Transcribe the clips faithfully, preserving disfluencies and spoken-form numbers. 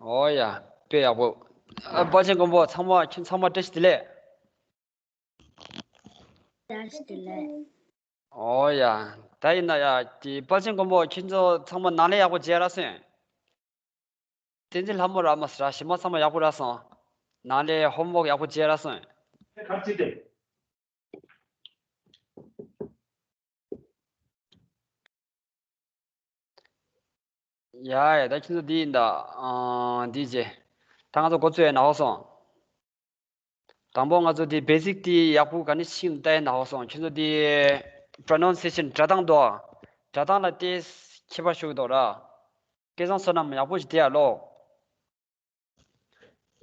ཨོ་ཡ། དཔེ་ཡག་པོ། ཨ། དཔལ་ཆེན་མགོན་པོ། ཚང་མ་ཁྱེད་ཚང་མ་བཀྲ་ཤིས་བདེ་ལེགས། བཀྲ་ཤིས་བདེ་ལེགས། ཨོ་ཡ། ད་ཡིན་ན་ཡ། དེ་དཔལ་ཆེན་མགོན་པོ། ཁྱེད་ཚོ་ཚང་མ་ནང་ལས་ཡག་པོ་བྱས་ར་སོང་། བསྟན་འཛིན་ལྷ་མོ་ར་མ་ཟེར་ར། ཞི་མ་ཚང་མ་ཡག་པོ་ར་སོང་། ནང་ལས་ཧོམ་ཝོག་ཡག་པོ་བྱས་ར་སོང་། ཡ་ཡ། ད་ཁྱེད་ཚོ་འདི་ཡིན་ད། ཨང་། འདི་བྱས། ད་ང་ཚོ་འགོ་ཚུགས་ཡ་ན་ཧོ་སོང་། དང་པོ་ང་ཚོ་འདི་བེ་སིག་འདི་ཡག་པོ་ག་ནས་ཤེས་ནས་ལྟ་ཡ་ན་ཧོ་སོང་། ཁྱེད་ཚོ་འདི་པྲོ་ནན་སི་ཡེ་ཤན་སྒྲ་གདངས་དོ། སྒྲ་གདངས་ལ་ཏོག་ཙམ་ཁྱད་པར་ཤོར་གི་འདུག་ར། སྐལ་བཟང་བསོད་ནམས། ཡག་པོ་ཞིག་བལྟས་ཨ་ལོ།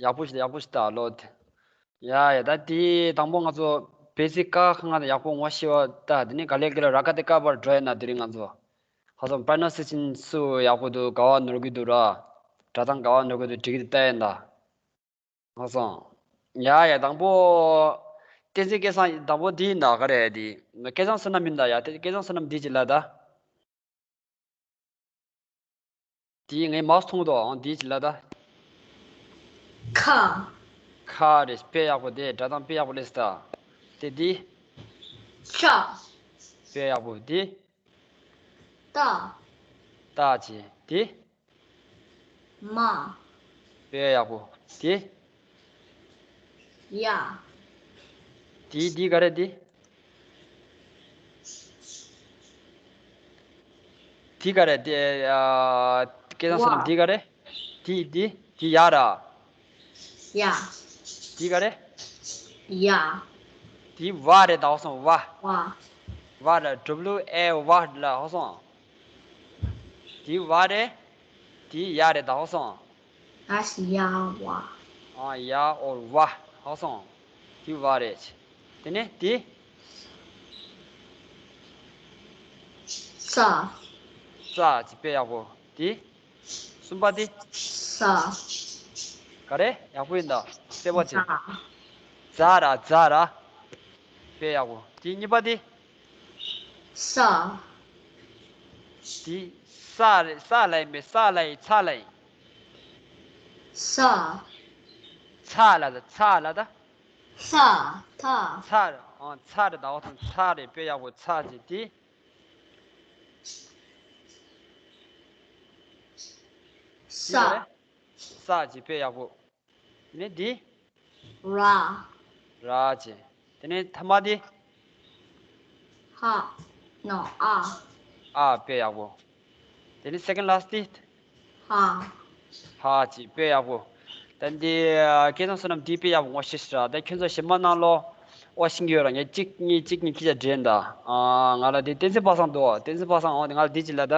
ཡག་པོ་ཞིག་ཡག་པོ་ཞིག་ལྟ་ལོ། ཡ་ཡ། ད་དེ་དང་པོ་ང་ཚོ་བེ་སིག་ཀ་ཁ་ང་ཡག་པོ་ངོ་ཤེས་པ། ད་དེ་ནས་ག་ལེ་ག་ལེ་ར་ཀ་དེ་ཀ་བར་འགྲོ་ཡ་ན། དེ་རིང་ང་ཚོ་ཧ་སོང་པྲོ་ནན་སི་ཡེ་ཤན་སུ་ཡག་པོ་འདུག་ག་བ་ནོར་གི་འདུག་ར། སྒྲ་གདངས་ག་བ་ནོར་གི་འདུག་འགྲིག་གི་འདུག་ལྟ་ཡ་ན། ཧ་སོང་། ཡ་ཡ། དང་པོ་བསྟན་འཛིན་སྐལ་བཟང་། དང་པོ་འདི་ཡིན་ད། ག་རེ་འདི། སྐལ་བཟང་བསོད་ནམས་ཡིན་ད། ཡ་དེ་སྐལ་བཟང་བསོད་ནམས་འདི་ཅིག་ལ་ད། དེ་ངའི་མའོ་སི་མཐོང་དོ། ཨང་། དེ་ཅི་ལ་ད། ཁ། ཁ་རེད། དཔེ་ཡག་པོ། དེ་སྒྲ་གདངས་དཔེ་ཡག་པོ་སླེབས་སོང་ད། དེ་དེ། ཤ། དཔེ་ཡག་པོ། དེ། ཏ། ཏ་ཅི། དེ། མ། དཔེ་ཡག་པོ། དེ། ཡ། དེ་དེ་ག་རེ་དེ། དེ་ག་རེ་དེ། ཨ། སྐལ་བཟང་བསོད་ནམས། ཝ། དེ་ག་རེ། དེ་དེ་དེ་ཡ་ར། ཡ། དེ་ག་རེ། ཡ། དེ་ཝ་རེད་ད། ཧ་སོང་། ཝ། ཝ། ཝ་ར། W A ཝ་ལ། ཧ་སོང་། དེ་ཝ་རེད། དེ་ཡ་རེད་ད། ཧ་སོང་། ཨ་ཤི་ཡ་ཝ། ཨ་ཡ་ཨོར་ཝ། ཧ་སོང་། དེ་ཝ་རེད། དེ་ནས་དེ། ས། ས་ཅི། དཔེ་ཡག་པོ། དེ། གསུམ་པ་དེ། ཟ། ག་རེ། ཡག་པོ་ཡིན་ད། གསལ་པོ་བྱེད། ཟ། ཟ་ར། ཟ་ར། དཔེ་ཡག་པོ། དེ་གཉིས་པ་དེ། ས། དེ་ས་རེད། ས་ལ་ཡིན་པས། ས་ལ་ཡིན། ཚ་ལ་ཡིན། ས། ཚ་ལ་ད། ཚ་ལ་ད། ས། ཐ། ཚ་རེད། ཨང་། ཚ་རེད་ད། འོ་ཐང་། ཚ་རེད། དཔེ་ཡག་པོ། ཚ་བྱེད། དེ། ས། ས་ཅི། དཔེ་ཡག་པོ། དེ་ནས་འདི། ར། ར་ཅི། དེ་ནས་ཐ་མ་འདི། ཧ། ནོ། ཨ། ཨ། དཔེ་ཡག་པོ། དེ་ནས་second last འདི། ཧ། ཧ་ཅི། དཔེ་ཡག་པོ། ད་འདི་སྐལ་བཟང་བསོད་ནམས་འདི་དཔེ་ཡག་པོ་ངོ་ཤེས་ཤག་ད་ཁྱོད་ཚོ་ཞི་མ་ནང་ལོ། ཨོ་ཤིང་ཡོད་ར། ངས་གཅིག་གཉིས་གཅིག་གཉིས་ཁྱི་ཆ་འདྲེན་ད། ཨ། ང་ལ་འདི་བསྟན་འཛིན་པ་སངས་འདུག་བསྟན་འཛིན་པ་སངས། འོ་དེ་ང་ལ་འདི་ཅི་ལ་ད།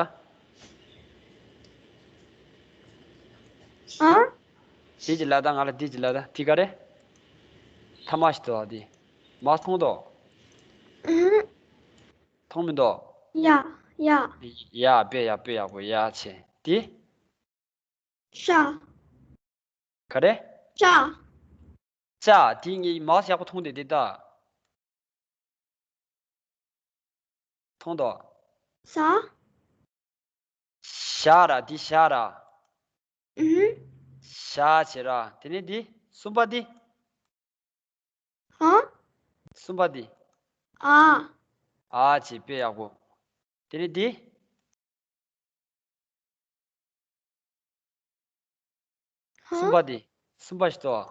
ཨ། འདི་ཅི་ལ་ད། ང་ལ་འདི་ཅི་ལ་ད། དེ་ག་རེ། ཐ་མ་ཞིག་འདུག་ཨ། འདི་མ་མཐོང་དོ། ཨུ། མཐོང་མི་འདུག་ཡ། ཡ། ཡ། དཔེ་ཡག་དཔེ་ཡག་པོ། ཡ་ཅི། དེ། ཤ། ག་རེ། ཤ། ཤ། དེ་ངས་མ་ཡག་པོ་མཐོང་དེ། དེ་ད། མཐོང་དོ། ཤ། ཤ་ར། དེ་ཤ་ར། ཨུ། ཤ་ཅི་ར། དེ་ནས་དེ་གསུམ་པ་དེ། ཧ། གསུམ་པ་དེ། ཨ། ཨ་ཅི། དཔེ་ཡག་པོ། དེ་ནས་དེ། ཧ། གསུམ་པ་དེ། གསུམ་པ་ཞིག་འདུག་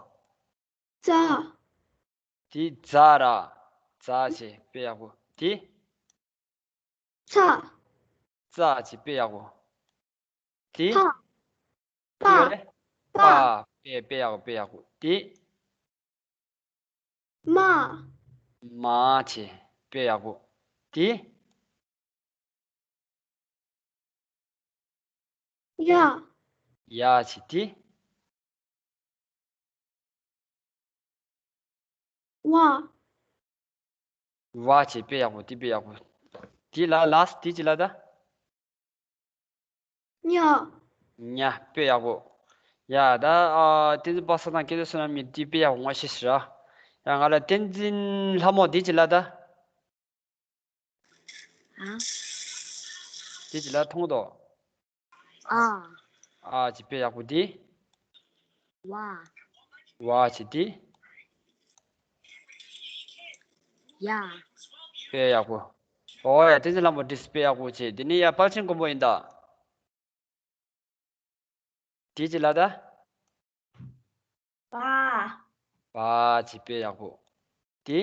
ཙ། དེ་ཙ་ར། ཙ་ཅི། དཔེ་ཡག་པོ། དེ། ཚ། ཙ་ཅི། དཔེ་ཡག་པོ། དེ། ཕ། དེ་ག་རེ། པ། པ། དཔེ་དཔེ་ཡག་པོ། དཔེ་ཡག་པོ། དེ། མ། མ་ཅི། དཔེ་ཡག་པོ། དེ། ཡ། ཡ་ཅི། དེ། ཝ། ཝ་ཅི། དཔེ་ཡག་པོ། དེ་དཔེ་ཡག་པོ། དེ་ལ་ལ་སི་དེ་ཅི་ལ་ད། ཉ། ཉ། དཔེ་ཡག་པོ། ཡ་ད། ཨ། བསྟན་འཛིན་པ་སངས་དང་སྐལ་བཟང་བསོད་ནམས་གཉིས་དེ་དཔེ་ཡག་པོ་ངོ་ཤེས་ཤག་ཡ། ང་ལ་བསྟན་འཛིན་ལྷ་མོ་དེ་ཅི་ལ་ད། ཨ། དེ་ཅི་ལ་མཐོང་དོ། ཨ། ཨ་ཅི། དཔེ་ཡག་པོ། དེ། བ། བ་བྱས་ཏེ། ཡ། དཔེ་ཡག་པོ། ཨོ་ཡ། བསྟན་འཛིན་ལྷ་མོ་འདི་དཔེ་ཡག་པོ་བྱས། དེ་ནས་ཡ་དཔལ་ཆེན་མགོན་པོ་ཡིན་ད། དེ་ཅི་ལ་ད། བ། བ་བྱས་དཔེ་ཡག་པོ། དེ།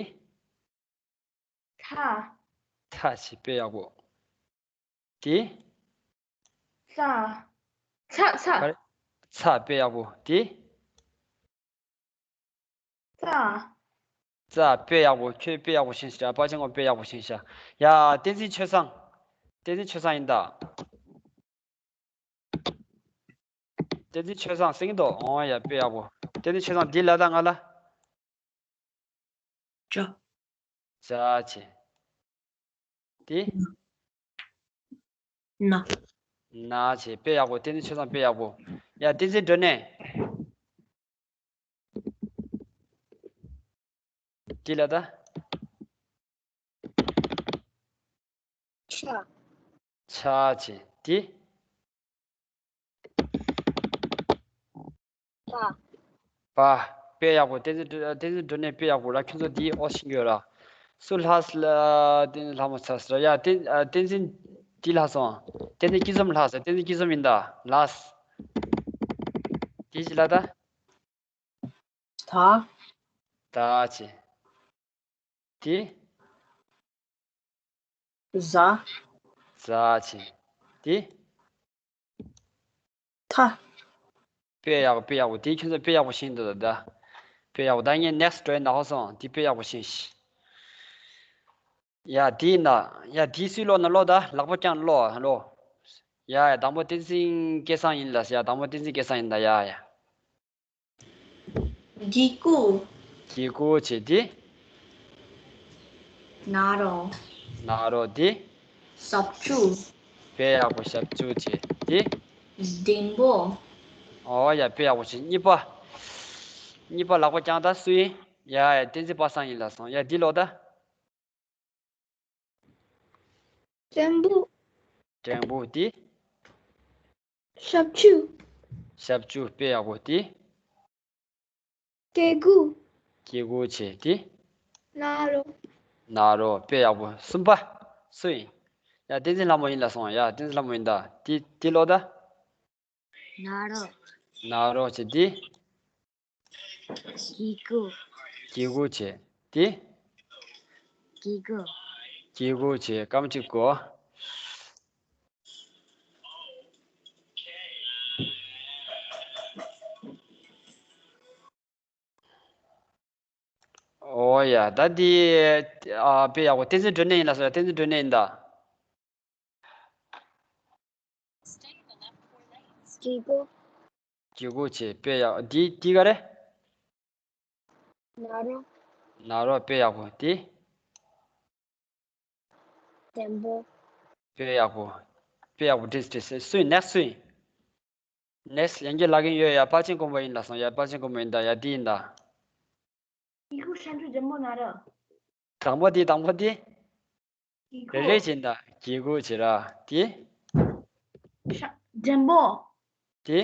ཚ། ཚ་བྱས་དཔེ་ཡག་པོ། དེ། ཚ། ཚ་ཚ། ག་རེ། ཚ་དཔེ་ཡག་པོ། དེ། ཙ། ཙ་དཔེ་ཡག་པོ། ཁྱོད་དཔེ་ཡག་པོ་ཤེས་ཤག་དཔལ་ཆེན་མགོན་དཔེ་ཡག་པོ་ཤེས་ཤག་ཡ། བསྟན་འཛིན་ཆོས་བཟང་། བསྟན་འཛིན་ཆོས་བཟང་ཡིན་ད། བསྟན་འཛིན་ཆོས་བཟང་གསན་གྱི་འདུག་ཨོ་ཡ། དཔེ་ཡག་པོ། བསྟན་འཛིན་ཆོས་བཟང་འདི་ལ་ད་ང་ལ། ཅ། ཅ་བྱས། དེ། ན། ན་བྱས་དཔེ་ཡག་པོ། བསྟན་འཛིན་ཆོས་བཟང་དཔེ་ཡག་པོ། ཡ་བསྟན་འཛིན་སྒྲོན་གནས། དེ་ལ་ད། ཆ། ཆ་བྱས། དེ། པ། པ། དཔེ་ཡག་པོ། བསྟན་འཛིན་བསྟན་འཛིན་སྒྲོན་གནས་དཔེ་ཡག་པོ་ར། ཁྱོད་ཚོ་འདི་ཨོ་ཤེས་ཀྱི་ཡོད་ར། སུ་ལྷག་ལ། བསྟན་འཛིན་ལྷ་མོ་ཚར་སོང་ར། ཡ་བསྟན་བསྟན་འཛིན་འདི་ལྷག་སོང་། བསྟན་འཛིན་སྐྱིད་འཛོམས་ལྷག་སོང་། བསྟན་འཛིན་སྐྱིད་འཛོམས་ཡིན་ད། ལགས། དེ་ཅི་ལ་ད། ད། ད་བྱས། དེ། ཟ། ཟ་བྱས། དེ། ཐ། དཔེ་ཡག་པོ། དཔེ་ཡག་པོ། དེ་ཁྱོད་ཚོ་དཔེ་ཡག་པོ་ཤེས་འདུག་ད། དཔེ་ཡག་པོ། ད་ངས་next འགྲོ་ཡིན་ད། ཧོ་སོང་། དེ་དཔེ་ཡག་པོ་ཤེས་ཤིག་ཡ་དེ་ཡིན་ད། ཡ་དེ་སུས་ཀློག་ན་ཀློག་ད། ལག་པ་བརྐྱངས་ཀློག་ཀློག་ཡ་ཡ། དང་པོ་བསྟན་འཛིན་སྐལ་བཟང་ཡིན་ལ། ཡ་དང་པོ་བསྟན་འཛིན་སྐལ་བཟང་ཡིན་ད། ཡ་ཡ། གི་གུ། གི་གུ་བྱས། དེ། ན་རོ། ན་རོ། དེ། ཞབས་ཀྱུ། དཔེ་ཡག་པོ། ཞབས་ཀྱུ་བྱས། དེ། ལྡེམ་པོ། ཨོ་ཡ། དཔེ་ཡག་པོ་བྱས། གཉིས་པ། གཉིས་པ་ལག་པ་བརྐྱངས་ད། སུ་ཡིན། ཡ་ཡ། བསྟན་འཛིན་པ་སངས་ཡིན་ལ་སོང་། ཡ་འདི་ཀློག་ད། བྲན་པོ། བྲན་པོ། དེ། ཞབས་ཀྱུ། ཞབས་ཀྱུ། དཔེ་ཡག་པོ། དེ། གི་གུ། གི་གུ་བྱས། དེ། ན་རོ། ན་རོ། དཔེ་ཡག་པོ། གསུམ་པ། སུ་ཡིན། ཡ་བསྟན་འཛིན་ལྷ་མོ་ཡིན་ལ་སོང་། ཡ་བསྟན་འཛིན་ལྷ་མོ་ཡིན་ད། དེ་དེ་ཀློག་ད། ན་རོ། ན་རོ་བྱས། དེ། གི་གུ། གི་གུ་བྱས། དེ། གི་གུ། གི་གུ་བྱས། སྐར་མ་གཅིག་གོ། ཨོ་ཡ། ད་འདི། ཨ། དཔེ་ཡག་པོ། བསྟན་འཛིན་སྒྲོན་གནས་ཡིན་ལ་སོང་། བསྟན་འཛིན་སྒྲོན་གནས་ཡིན་ད། གི་གུ། གི་གུ་བྱས། དཔེ་ཡག་འདི་འདི་ག་རེ། ན་རོ། ན་རོ། དཔེ་ཡག་པོ། དེ། བྲན་པོ། དཔེ་ཡག་པོ། དཔེ་ཡག་པོ། བྲིས་བྲིས། སུ་ཡིན། next སུ་ཡིན། next ཡང་བསྐྱར་ལབ་ཀྱིན་ཡོད། ཡ་དཔལ་ཆེན་མགོན་པོ་ཡིན་ལ་སོང་། ཡ་དཔལ་ཆེན་མགོན་པོ་ཡིན་ད། ཡ་འདི་ཡིན་ད། གི་གུ། ཞབས་ཀྱུ། བྲན་པོ། ན་རོ། དང་པོ་དེ། དང་པོ་དེ། གི་གུ། རེ་རེ་བྱས་ད། གི་གུ་བྱས་ར། དེ། ཞ། བྲན་པོ། དེ།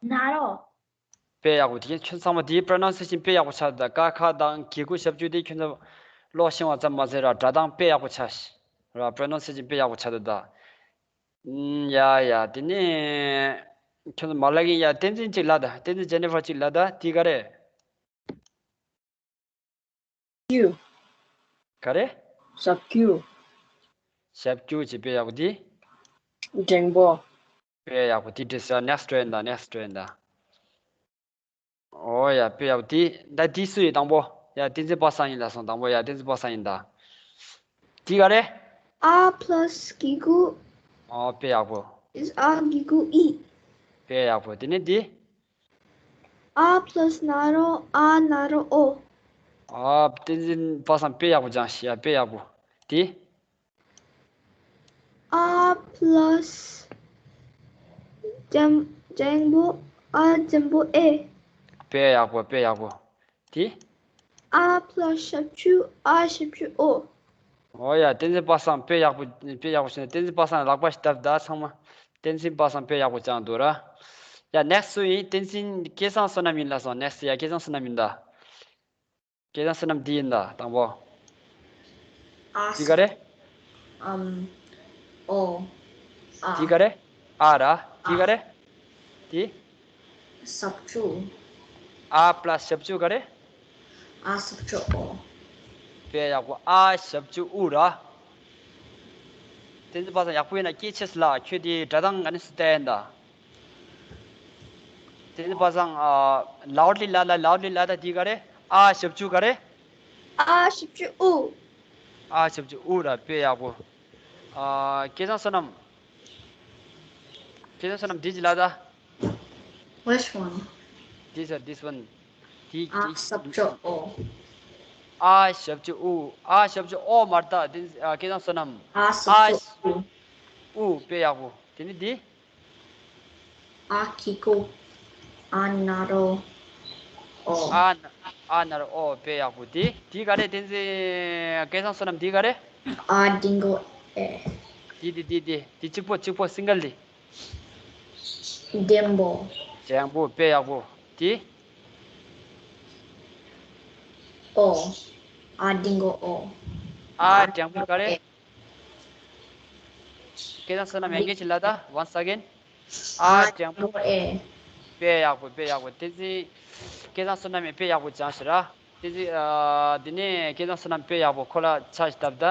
ན་རོ། དཔེ་ཡག་པོ། དེ་ཁྱོད་ཚང་མ་དེའི་pronunciation དཔེ་ཡག་པོ་ཆགས་འདུག་ད། ཀ་ཁ་དང་གི་གུ་ཞབས་ཀྱུ་དེ་ཁྱོད་ཚོ་ཀློག་ཤེས་པ་ཙམ་མ་ཟད་ར། སྒྲ་གདངས་དཔེ་ཡག་པོ་ཆགས་ཤག་ར། pronunciation དཔེ་ཡག་པོ་ཆགས་འདུག་ད། ཨུམ། ཡ་ཡ། དེ་ནས་ཁྱོད་ཚོ་མ་ལབ་གིན། ཡ་བསྟན་འཛིན་གཅིག་ལབ་ད། བསྟན་འཛིན་ཇེ་ནི་ཧྥར་གཅིག་ལབ་ད། དེ་ག་རེ། ཀྱུ། ག་རེ། ཞབས་ཀྱུ། ཞབས་ཀྱུ་བྱས། དཔེ་ཡག་པོ། དེ། བྲན་པོ། དཔེ་ཡག་པོ། དེ་འགྲིག་ས། next འགྲོ་ཡིན་ད། next འགྲོ་ཡིན་ད། ཨོ་ཡ། དཔེ་ཡག་པོ། དེ་ད་དེ་སུ་ཡིན། དང་པོ། ཡ་བསྟན་འཛིན་པ་སངས་ཡིན་ལ་སོང་། དང་པོ། ཡ་བསྟན་འཛིན་པ་སངས་ཡིན་ད། དེ་ག་རེ། ཨ་plus གི་གུ། ཨོ་དཔེ་ཡག་པོ། is ཨ་གི་གུ་ཨི། དཔེ་ཡག་པོ། དེ་ནས་དེ། ཨ་plus ན་རོ། ཨ་ན་རོ་ཨོ། ཨ་བསྟན་འཛིན་པ་སངས་དཔེ་ཡག་པོ་སྦྱངས་ཤག་ཡ་དཔེ་ཡག་པོ། དེ། ཨ་plus བྲན་བྲན་པོ། ཨ་བྲན་པོ་ཨེ། དཔེ་ཡག་པོ། དཔེ་ཡག་པོ། དེ། ཨ་plus ཞབས་ཀྱུ། ཨ་ཞབས་ཀྱུ་ཨོ། ཨོ་ཡ། བསྟན་འཛིན་པ་སངས་དཔེ་ཡག་པོ། དཔེ་ཡག་པོ་བྱས་ནས། བསྟན་འཛིན་པ་སངས་ལག་པ་ཞིག་བརྡབས་ད་ཚང་མ། བསྟན་འཛིན་པ་སངས་དཔེ་ཡག་པོ་སྦྱངས་འདུག་ར། ཡ། ནེགསི་སུ་ཡིན། བསྟན་འཛིན། སྐལ་བཟང་བསོད་ནམས་ཡིན་ལབ་སོང་། ནེགསི། ཡ། སྐལ་བཟང་བསོད་ནམས་ཡིན་ད། སྐལ་བཟང་བསོད་ནམས་འདི་ཡིན་ད། དང་པོ། ཨ། འདི་ག་རེ། ཨམ། ཨོ། ཨ། འདི་ག་རེ། ཨ་ར། འདི་ག་རེ། འདི། ཞབས་ཀྱུ། ཨ་པ་ལ་སི་ཞབས་ཀྱུ་ག་རེ། ཨ་ཞབས་ཀྱུ་ཨོ། དཔེ་ཡག་པོ། ཨ་ཞབས་ཀྱུ་ཨུ་ར། བསྟན་འཛིན་པ་སངས། ཡག་པོ་ཡིན་ན་སྐྱེ་ཆེས་ལ། ཁྱོད་དེ་སྒྲ་གདངས་ག་ནས་སུ་བལྟས་ཡིན་ད། བསྟན་འཛིན་པ་སངས། ཨ། ལའོ་ཌི་ལི་ལབ་ད། ལའོ་ཌི་ལི་ལབ་ད། འདི་ག་རེ། ཨ་ཞབས་ཀྱུ་ག་རེ། ཨ་ཞབས་ཀྱུ་ཨུ། ཨ་ཞབས་ཀྱུ་ཨུ་ར། དཔེ་ཡག་པོ། ཨ། སྐལ་བཟང་བསོད་ནམས། སྐལ་བཟང་བསོད་ནམས་འདི་ཅི་ལབ་ད། Which one? This one, this one. འདི། ཨ་འདི། ཞབས་ཀྱུ་ཨོ། ཨ་ཞབས་ཀྱུ་ཨུ། ཨ་ཞབས་ཀྱུ་ཨོ་མ་རེད་ད། འདི། ཨ། སྐལ་བཟང་བསོད་ནམས། ཨ་ཞབས་ཀྱུ་ཨུ། ཨུ། དཔེ་ཡག་པོ། དེ་ནས་འདི། ཨ་གི་གུ། ཨ་ན་རོ་ཨོ། ཨ་ན། ཨ་ན་རོ་ཨོ། དཔེ་ཡག་པོ། དེ། དེ་ག་རེ། བསྟན་འཛིན། སྐལ་བཟང་བསོད་ནམས། དེ་ག་རེ། ཨ་འགྲེང་བུ་ཨེ། དེ་དེ་དེ་དེ་དེ་གཅིག་པོ་གཅིག་པོ། སིང་གལ་དེ། འགྲེང་བུ། འགྲེང་བུ། དཔེ་ཡག་པོ། དེ། ཨོ། ཨ་འགྲེང་བུ་ཨོ། ཨ་འགྲེང་བུ་ག་རེ། སྐལ་བཟང་བསོད་ནམས་ཡང་བསྐྱར་ཅིག་ལབ་ད། Once again. ཨ་འགྲེང་བུ། ཨེ། དཔེ་ཡག་པོ། དཔེ་ཡག་པོ། བསྟན་འཛིན། སྐལ་བཟང་བསོད་ནམས་ཡང་དཔེ་ཡག་པོ་སྦྱངས་ཤག་ར། བསྟན་འཛིན། ཨ། འདི་ནས་སྐལ་བཟང་བསོད་ནམས་དཔེ་ཡག་པོ། ཁོ་ལ་ཕྱག་ཞིག་བཏབ་ད།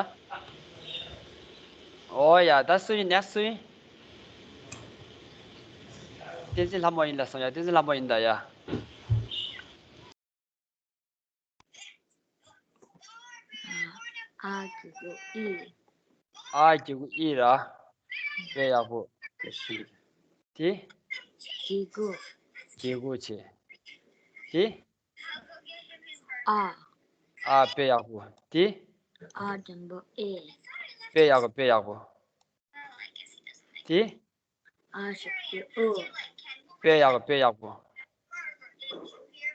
ཨོ་ཡ། ད་སུ་ཡིན། ནེགསི་སུ་ཡིན། བསྟན་འཛིན་ལྷ་མོ་ཡིན་ལབ་སོང་ཡ། བསྟན་འཛིན་ལྷ་མོ་ཡིན་ད་ཡ། ཨ་གི་གུ་ཨི། ཨ་གི་གུ་ཨི་ར། དཔེ་ཡག་པོ། དེ། གི་གུ། གི་གུ་བྱས། དེ། ཨ། ཨ། དཔེ་ཡག་པོ། དེ། ཨ་འགྲེང་བུ་ཨེ། དཔེ་ཡག་པོ། དཔེ་ཡག་པོ། དེ། ཨ་ཞབས་ཀྱུ་ཨུ། དཔེ་ཡག་པོ། དཔེ་ཡག་པོ།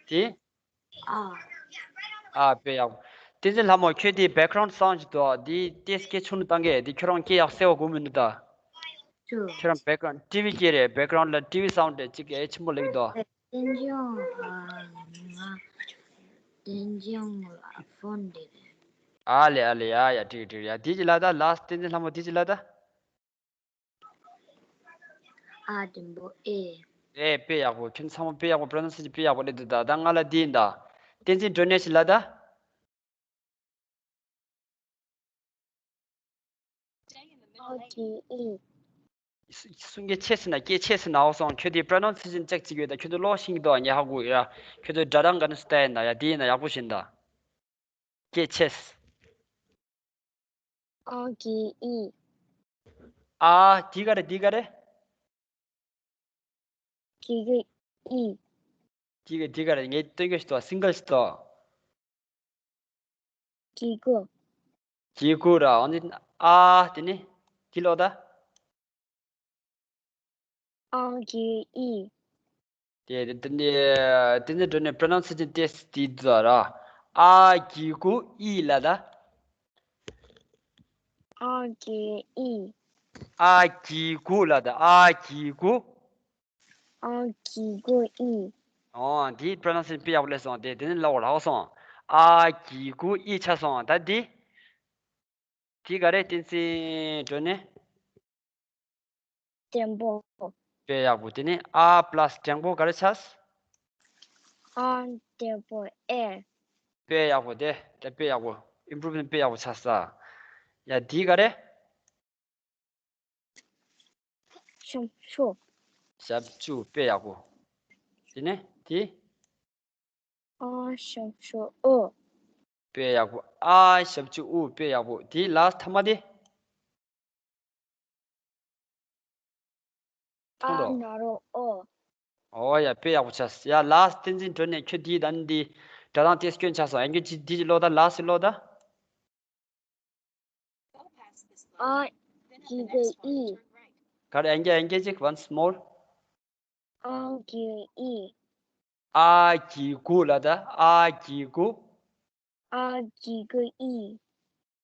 དེ། ཨ། ཨ། དཔེ་ཡག་པོ། བསྟན་འཛིན་ལྷ་མོ། ཁྱོད་དེ་བེག་གྷ་རའུན་ཌི་སའུན་ཌི་ཅིག་འདུག་དེ་ཏོག་ཙམ་སྐད་ཆུང་རུ་བཏང་གི། དེ་ཁྱོད་རང་སྐད་ཡག་གསལ་པོ་གོ་མི་འདུག་ད། ཁྱོད་རང་བེག་གྷ་རའུན་ཌི་ཊི་ཝི་སྐད་རེད། བེག་གྷ་རའུན་ཌི་ལ་ཊི་ཝི་སའུན་ཌི་ཅིག་གལ་ཆེན་པོ་སླེབས་འདུག་བསྟན་འཛིན་ལྷ་མོ། ཨ་ལེ། ཨ་ལེ། ཡ་ཡ། འགྲིག་འགྲིག་ཡ། དེ་ཅི་ལབ་ད། ལཱསི་ཊི། བསྟན་འཛིན་ལྷ་མོ། དེ་ཅི་ལབ་ད། ཨ་འགྲེང་བུ་ཨེ། ཨེ། དཔེ་ཡག་པོ། ཁྱོད་ཚང་མ་དཔེ་ཡག་པོ། པྲོ་ནན་སི་ཡེ་ཤན་དཔེ་ཡག་པོ་སླེབས་འདུག་ད། ད་ང་ལ་འདི་ཡིན་ད། བསྟན་འཛིན་སྒྲོན་ནས་ཅི་ལབ་ད། ཨ་གི་ཨི། གསུང་སྐད་ཆེ་ཟེར་ན། སྐད་ཆེ་ཟེར་ན། ཨོ་སོང་། ཁྱོད་དེ་པྲོ་ནན་སི་ཡེ་ཤན་ཅིག་ཅིག་ཡོད་ད། ཁྱོད་ཚོ་ཀློག་ཤེས་ཀྱི་འདུག་ངས་ཧ་གོ་ཡོད་ཡ། ཁྱོད་ཚོ་སྒྲ་གདངས་ག་ནས་སུ་བལྟས་ཡིན་ད་ཡ། དེ་ཡིན་ན་ཡག་པོ་ཞིག་ཡིན་ད། སྐད་ཆེ། ཨ་གི་ཨི། ཨ། དེ་ག་རེ། དེ་ག་རེ། གི་གུ་ཨི། དེ་ག་དེ་ག་རེ། ངས་སྟོན་རྒྱུ་ཞིག་ཏོ། སིང་གལ་ཞིག་ཏོ། གི་གུ། གི་གུ་ར། འོན་ཏེ་ཨ། དེ་ནས་དེ་ཀློག་ད། ཨ་གི་ཨི། དེ་དེ་དེ་ནས་དེ་ནས་འགྲོ་ནས་པྲོ་ནན་སི་ཡེ་ཤན་ཏོག་ཙམ་དེ་འདུག་ར། ཨ་གི་གུ་ཨི་ལབ་ད། ཨ་གི་ཨི། ཨ་གི་གུ་ལབ་ད། ཨ་གི་གུ། ཨ་གི་གུ་ཨི། ཨོ། འདི་པྲོ་ནན་སི་ཡེ་ཤན་དཔེ་ཡག་པོ་སླེབས་སོང་། དེ་དེ་ནས་ལབ་པ་ལ་ཧ་གོ་སོང་། ཨ་གི་གུ་ཨི་ཆགས་སོང་། ད་འདི། འདི་ག་རེ། བསྟན་འཛིན་སྒྲོན་ནས། འགྲེང་བུ། དཔེ་ཡག་པོ། དེ་ནས་ཨ་པ་ལ་སི་འགྲེང་བུ་ག་རེ་ཆགས། ཨ་འགྲེང་བུ་ཨེ། དཔེ་ཡག་པོ། དེ་དེ་དཔེ་ཡག་པོ། ཨིམ་པུ་རུབ་མེན་ཊི་དཔེ་ཡག་པོ་ཆགས་ས། ཡ། འདི་ག་རེ། ཞབས་ཀྱུ། ཞབས་ཀྱུ། དཔེ་ཡག་པོ། དེ་ནས་དེ། ཨ་ཞབས་ཀྱུ་ཨུ། དཔེ་ཡག་པོ། ཨ་ཞབས་ཀྱུ་ཨུ། དཔེ་ཡག་པོ། དེ་ལཱསི་ཊི་མཐའ་མ་དེ། ཨ་མཐོང་རོགས། ན་རོ་ཨོ། ཨོ་ཡ། དཔེ་ཡག་པོ་ཆགས། ཡ། ལཱསི་ཊི། བསྟན་འཛིན་སྒྲོན་ནས་ཁྱོད་དེའི་ད་ནི་འདི་སྒྲ་གདངས་དེ་སྐྱོན་ཆགས་སོང་། ཡང་ཁྱོད་ཅི་འདི་ཅི་ཀློག་ད། ལཱསི་ཊི་ཅི་ཀློག་ད། ཨ་གི་གུ་ཨི། ག་རེ། ཡང་བསྐྱར། ཡང་བསྐྱར་ཅིག once more། ཨ་གི་གུ་ཨི། ཨ་གི་གུ་ལབ་ད། ཨ་གི་གུ། ཨ་གི་གུ་ཨི།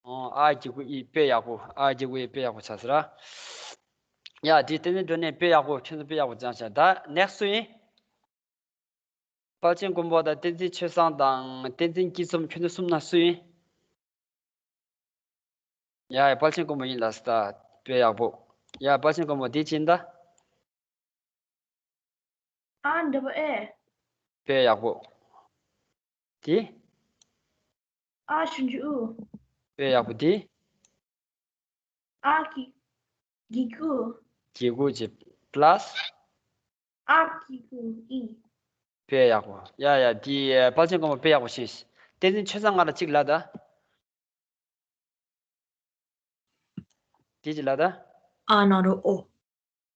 ཨོ། ཨ་གི་གུ་ཨི། དཔེ་ཡག་པོ། ཨ་གི་གུ་ཨི། དཔེ་ཡག་པོ་ཆགས་སོང་ར། ཡ་དེ་བསྟན་འཛིན་སྒྲོན་གནས་དཔེ་ཡག་པོ། ཁྱོད་ཚོ་དཔེ་ཡག་པོ་སྦྱངས་ཤག་ད་ནེགསི་སུ་ཡིན། དཔལ་ཆེན་མགོན་པོ་དང་བསྟན་འཛིན་ཆོས་བཟང་དང་བསྟན་འཛིན་སྐྱིད་འཛོམས། ཁྱོད་ཚོ་གསུམ་ནང་སུ་ཡིན། ཡ་ཡ་དཔལ་ཆེན་མགོན་པོ་ཡིན་ལ་ས། དཔེ་ཡག་པོ། ཡ་དཔལ་ཆེན་མགོན་པོ་འདི་ཅི་ཡིན་ད། ཨ་འདྲ་པོ་ཨེ། དཔེ་ཡག་པོ། དེ། ཨ་ཞབས་ཀྱུ་ཨུ། དཔེ་ཡག་པོ་དེ། ཨ་གི་གི་གུ། གི་གུ་ཅི་པ་ལ་སི། ཨ་གི་གུ་ཨི། དཔེ་ཡག་པོ། ཡ་ཡ་དེ་དཔལ་ཆེན་མགོན་པོ་དཔེ་ཡག་པོ་ཤེས། བསྟན་འཛིན་ཆོས་བཟང་ང་ལ་གཅིག་ལ་ད། དེ་ཅི་ལ་ད། ཨ་ན་རོ་ཨོ།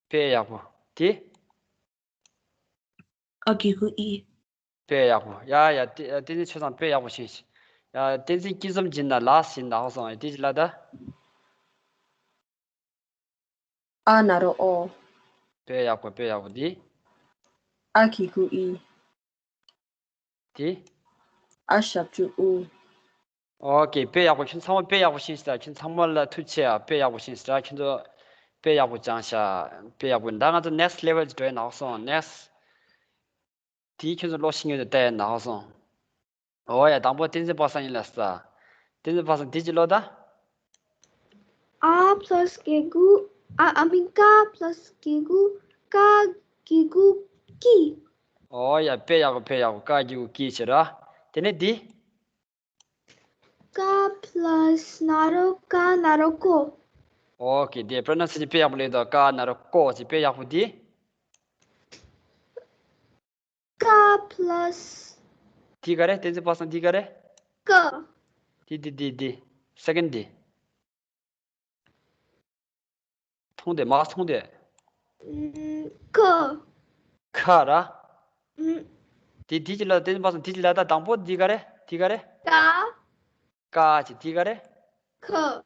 དཔེ་ཡག་པོ། དེ། ཨ་གི་གུ་ཨི། དཔེ་ཡག་པོ། ཡ་ཡ་དེ་བསྟན་འཛིན་ཆོས་བཟང་དཔེ་ཡག་པོ་ཤེས། ཡ་བསྟན་འཛིན་སྐྱིད་འཛོམས་སྦྱིན་ན་ལ་སི་ཡིན་ད་ཧོ་སོང་། དེ་ཅི་ལ་ད། ཨ་ན་རོ་ཨོ། དཔེ་ཡག་པོ་དཔེ་ཡག་པོ་དེ། ཨ་གི་གུ་ཨི། དེ། ཨ་ཞབས་ཀྱུ་ཨུ། ཨོ་ཀེ། དཔེ་ཡག་པོ། ཁྱོད་ཚང་མ་དཔེ་ཡག་པོ་ཤེས་ཤག་ཁྱོད་ཚང་མ་ལ་ཐུགས་རྗེ་ཆེ། དཔེ་ཡག་པོ་ཤེས་ཤག་ཁྱོད་ཚོ་དཔེ་ཡག་པོ་སྦྱངས་ཤག་དཔེ་ཡག་པོ། ད་ང་ཚོ་ནེགསི་ལེ་ཝལ་གྱི་འགྲོ་ཡ་ནང་སོང་། ནེགསི། དེ་ཁྱོད་ཚོ་ཀློག་ཤེས་ཉོན་དུ་བལྟས་ཡ་ནང་སོང་། ཨོ་ཡ་དང་པོ་བསྟན་འཛིན་པ་སངས་ཡིན་ལ་ས། བསྟན་འཛིན་པ་སངས་དེ་ཅི་ཀློག་ད། ཨ་པ་ལ་སི་གི་གུ། ཨ་I mean ཀ་པ་ལ་སི་གི་གུ། ཀ་གི་གུ་ཀི། ཨོ་ཡ་དཔེ་ཡག་པོ་དཔེ་ཡག་པོ། ཀ་གི་གུ་ཀི་བྱེད་ར། དེ་ནས་འདི། ཀ་པ་ལ་སི་ན་རོ་ཀ་ན་རོ་ཀོ། ཨོ་ཀེ། དེ་པྲོ་ནན་སི་ཨེ་ཤན་དཔེ་ཡག་པོ་ལེགས་འདུག་ཀ་ན་རོ་ཀོ་ཅེས་དཔེ་ཡག་པོ་འདི། ཀ་པ་ལ་སི། འདི་ག་རེ། བསྟན་འཛིན་པ་སངས་འདི་ག་རེ། ཀ། འདི་འདི་འདི་འདི། སེ་ཀེན་ཌི་འདི། མཐོང་དེ་མ་མཐོང་དེ། ཨུམ། ཁ། ཁ་ར། ཨུམ། དེ་དེ་ཅི་ལ། བསྟན་འཛིན་པ་སངས་དེ་ཅི་ལ་ད། དང་པོ་འདི་ག་རེ། འདི་ག་རེ། ཀ། ཀ་ཅི། འདི་ག་རེ། ཁ།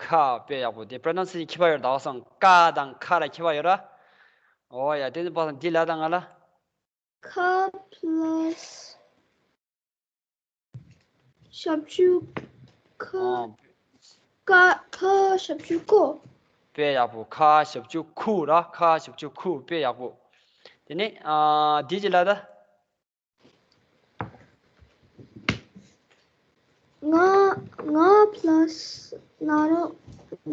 ཁ། དཔེ་ཡག་པོ། དེ་པྲོ་ནན་སི་ཨེ་ཤན་ཁྱད་པར་ཡོད་ར། ད་ཧོ་སོང་། ཀ་དང་ཁ་ལ་ཁྱད་པར་ཡོད་ར། ཨོ་ཡ་བསྟན་འཛིན་པ་སངས་འདི་ལ་ད་ང་ལ། ཁ་པ་ལ་སི། ཞབས་ཀྱུ་ཁ། ཨོ། ཀ་ཁ་ཞབས་ཀྱུ་ཀོ། དཔེ་ཡག་པོ། ཁ་ཞབས་ཀྱུ་ཁུ་ར། ཁ་ཞབས་ཀྱུ་ཁུ། དཔེ་ཡག་པོ། དེ་ནས་ཨ་འདི་ཅི་ལ་ད། ང་ང་པ་ལ་སི་ན་རོ་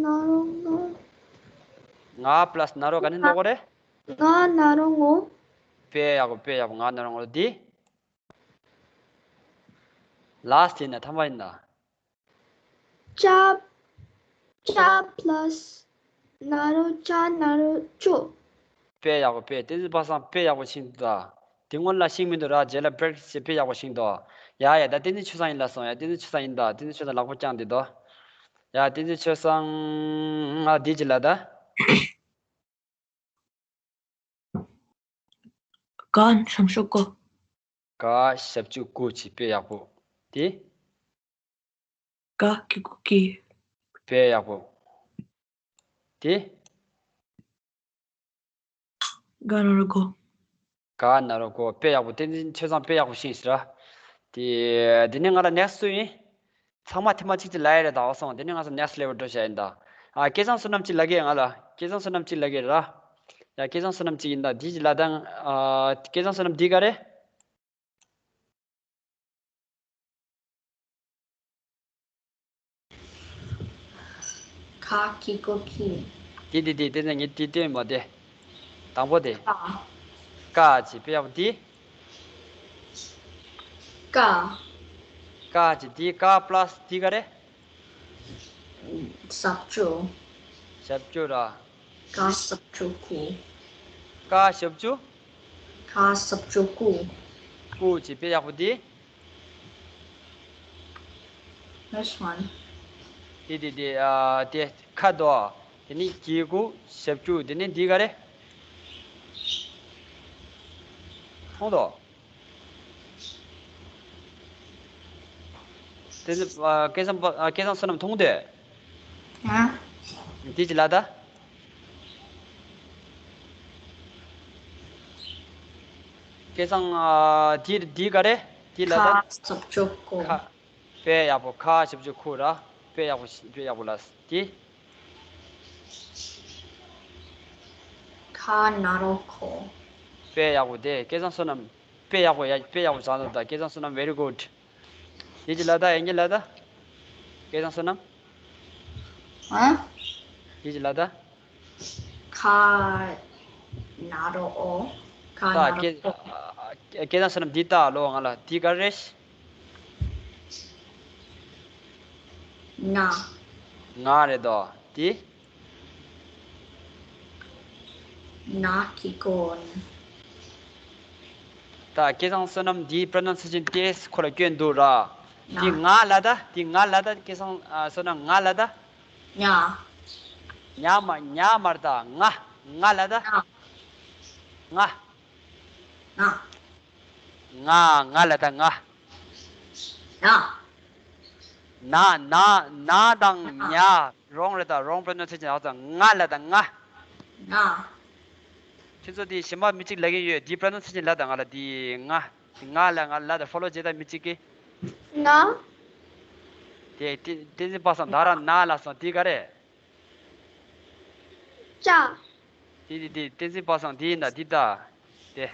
ན་རོ་ང་། ང་པ་ལ་སི་ན་རོ་ག་ནས་ཀློག་གོ་རེད། ང་ན་རོ་ངོ་། དཔེ་ཡག་པོ་དཔེ་ཡག་པོ། ང་ན་རོ་ངོ་འདི། ལ་སི་ཡིན་ན་ཐ་མ་ཡིན་ན། ཅ། ཅ་པ་ལ་སི་ན་རོ་ཅ་ན་རོ་ཅོ། དཔེ་ཡག་པོ་དཔེ། བསྟན་འཛིན་པ་སངས་དཔེ་ཡག་པོ་ཤེས་འདུག་ད། དེ་སྔོན་ལ་ཤེས་མི་འདུག་ར། རྗེས་ལ་པེ་རེག་ཊི་སི་བྱས་དཔེ་ཡག་པོ་ཤེས་འདུག་ཡ་ཡ་ད་བསྟན་འཛིན་ཆོས་བཟང་ཡིན་ལ་སོང་། ཡ་བསྟན་འཛིན་ཆོས་བཟང་ཡིན་ད། བསྟན་འཛིན་ཆོས་བཟང་ལག་པ་བརྐྱངས་བསྡད་འདུག་ཡ་བསྟན་འཛིན་ཆོས་བཟང་། ཨ་འདི་ཅི་ལ་ད། ཀ་ཞབས་ཀྱུ་ཀོ། ཀ་ཞབས་ཀྱུ་ཀུ་ཅེས་དཔེ་ཡག་པོ། དེ། ཀ་གི་གུ་ཀི། དཔེ་ཡག་པོ། དེ། ག་ན་རོ་གོ། ག་ན་རོ་གོ། དཔེ་ཡག་པོ། བསྟན་འཛིན་ཆོས་བཟང་དཔེ་ཡག་པོ་ཤེས་ཤག་ར། དེ། དེ་ནས་ང་ལ་ནེགསི་སུ་ཡིན། ཚང་མ་ཐེངས་མ་གཅིག་ཅིག་ལབ་ཡ་རེད་ད། འོ་སོང་། དེ་ནས་ང་ཚོ་ནེགསི་ལེ་ཝལ་འགྲོ་བྱ་ཡིན་ད། ཨ་སྐལ་བཟང་བསོད་ནམས་གཅིག་ལབ་གི། ང་ལ་སྐལ་བཟང་བསོད་ནམས་གཅིག་ལབ་གི་ར། ཡ་སྐལ་བཟང་བསོད་ནམས་གཅིག་ཡིན་ད། འདི་ཅི་ལ་ད། ཨ་སྐལ་བཟང་བསོད་ནམས་འདི་ག་རེ། ཁ་གི་གུ་ཁི། དེ་དེ་དེ་དེ་ནས་ངས་དེ་སྟོན་མ་དེ། དང་པོ་དེ། ཀ། ཀ་ཅེས་དཔེ་ཡག་པོ་དེ། ཀ། ཀ་ཅེས་དེ། ཀ་པ་ལ་སི་དེ་ག་རེ། ཞབས་ཀྱུ། ཞབས་ཀྱུ་ར། ཀ་ཞབས་ཀྱུ་ཀུ། ཀ་ཞབས་ཀྱུ། ཀ་ཞབས་ཀྱུ་ཀུ། ཀུ་ཅེས་དཔེ་ཡག་པོ་དེ། Next one. དེ་དེ་དེ། ཨ་དེ་ཁ་དོ། དེ་ནི་གི་གུ་ཞབས་ཀྱུ། དེ་ནི་འདི་ག་རེ། མཐོང་དོ། དེ་ནི་ཨ་སྐལ་བཟང་པ། ཨ་སྐལ་བཟང་བསོད་ནམས་མཐོང་དེ། ཨ། འདི་ཅི་ལ་ད། སྐལ་བཟང་། ཨ་འདི་འདི་ག་རེ། འདི་ལ་ད། ཁ་ཞབས་ཀྱུ་ཀོ། ཁ། དཔེ་ཡག་པོ། ཁ་ཞབས་ཀྱུ་ཁུ་ར། དཔེ་ཡག་པོ་ཞིག་དཔེ་ཡག་པོ་ལ་དེ། ཁ་ན་རོ་ཁོ། དཔེ་ཡག་པོ་དེ་སྐལ་བཟང་བསོད་ནམས། དཔེ་ཡག་པོ་ཡ་དཔེ་ཡག་པོ་བྱུང་འདུག་ད་སྐལ་བཟང་བསོད་ནམས། very good། དེ་ཅི་ལ་ད་ཡིན་གྱི་ལ་ད། སྐལ་བཟང་བསོད་ནམས། ཨ། དེ་ཅི་ལ་ད། ཁ་ན་རོ་ཨོ། ཁ་ད་ན་རོ་སྐལ་ཨོ། སྐལ་བཟང་བསོད་ནམས་འདི་ལྟ་ལོ་ང་ལ་འདི་ག་རེ་རེད། ང་། ང་རེད་དོ། འདི། ན་གི་གོ་ན། ད་སྐལ་བཟང་བསོད་ནམས་འདིའི་པྲ་ན་ཚིག་ཅན་ཏེས་ཁོ་ལ་སྐྱོན་འདུག་ར། འདི་ང་ལ་ད། འདི་ང་ལ་ད་སྐལ་བཟང་ཨ། བསོད་ནམས་ང་ལ་ད། ཉ། ཉ་མ་ཉ་མར་ད་ང་། ང་ལ་ད། ང་། ང་། ང་། ང་ལ་ད་ང་། ན། ན་ན་ན་དང་ཉ་རོང་རེད་ད། རོང་པྲ་ན་ཚིག་ཅན་ཨ་ཙང་ང་ལ་ད་ང་། ང་། ཁྱེད་ཚོ་དེ་གཞན་པ་མི་གཅིག་ལ་གིན་ཡོད། དེ་པྲ་ན་ཚིག་ཅན་ལ་ད་ང་ལ་དེ་ང་། དེ་ང་ལ་ང་ལ་ད་ཕོ་ལོ་བྱེད་ད་མི་གཅིག་གི། ང་། དེ་དེ་བསྟན་འཛིན་པ་སངས་ད་ར་ན་ལ་སོང་དེ་ག་རེད། ཅ། དེ་དེ་དེ་བསྟན་འཛིན་པ་སངས་དེ་ཡིན་ད་དེ་ད། དེ།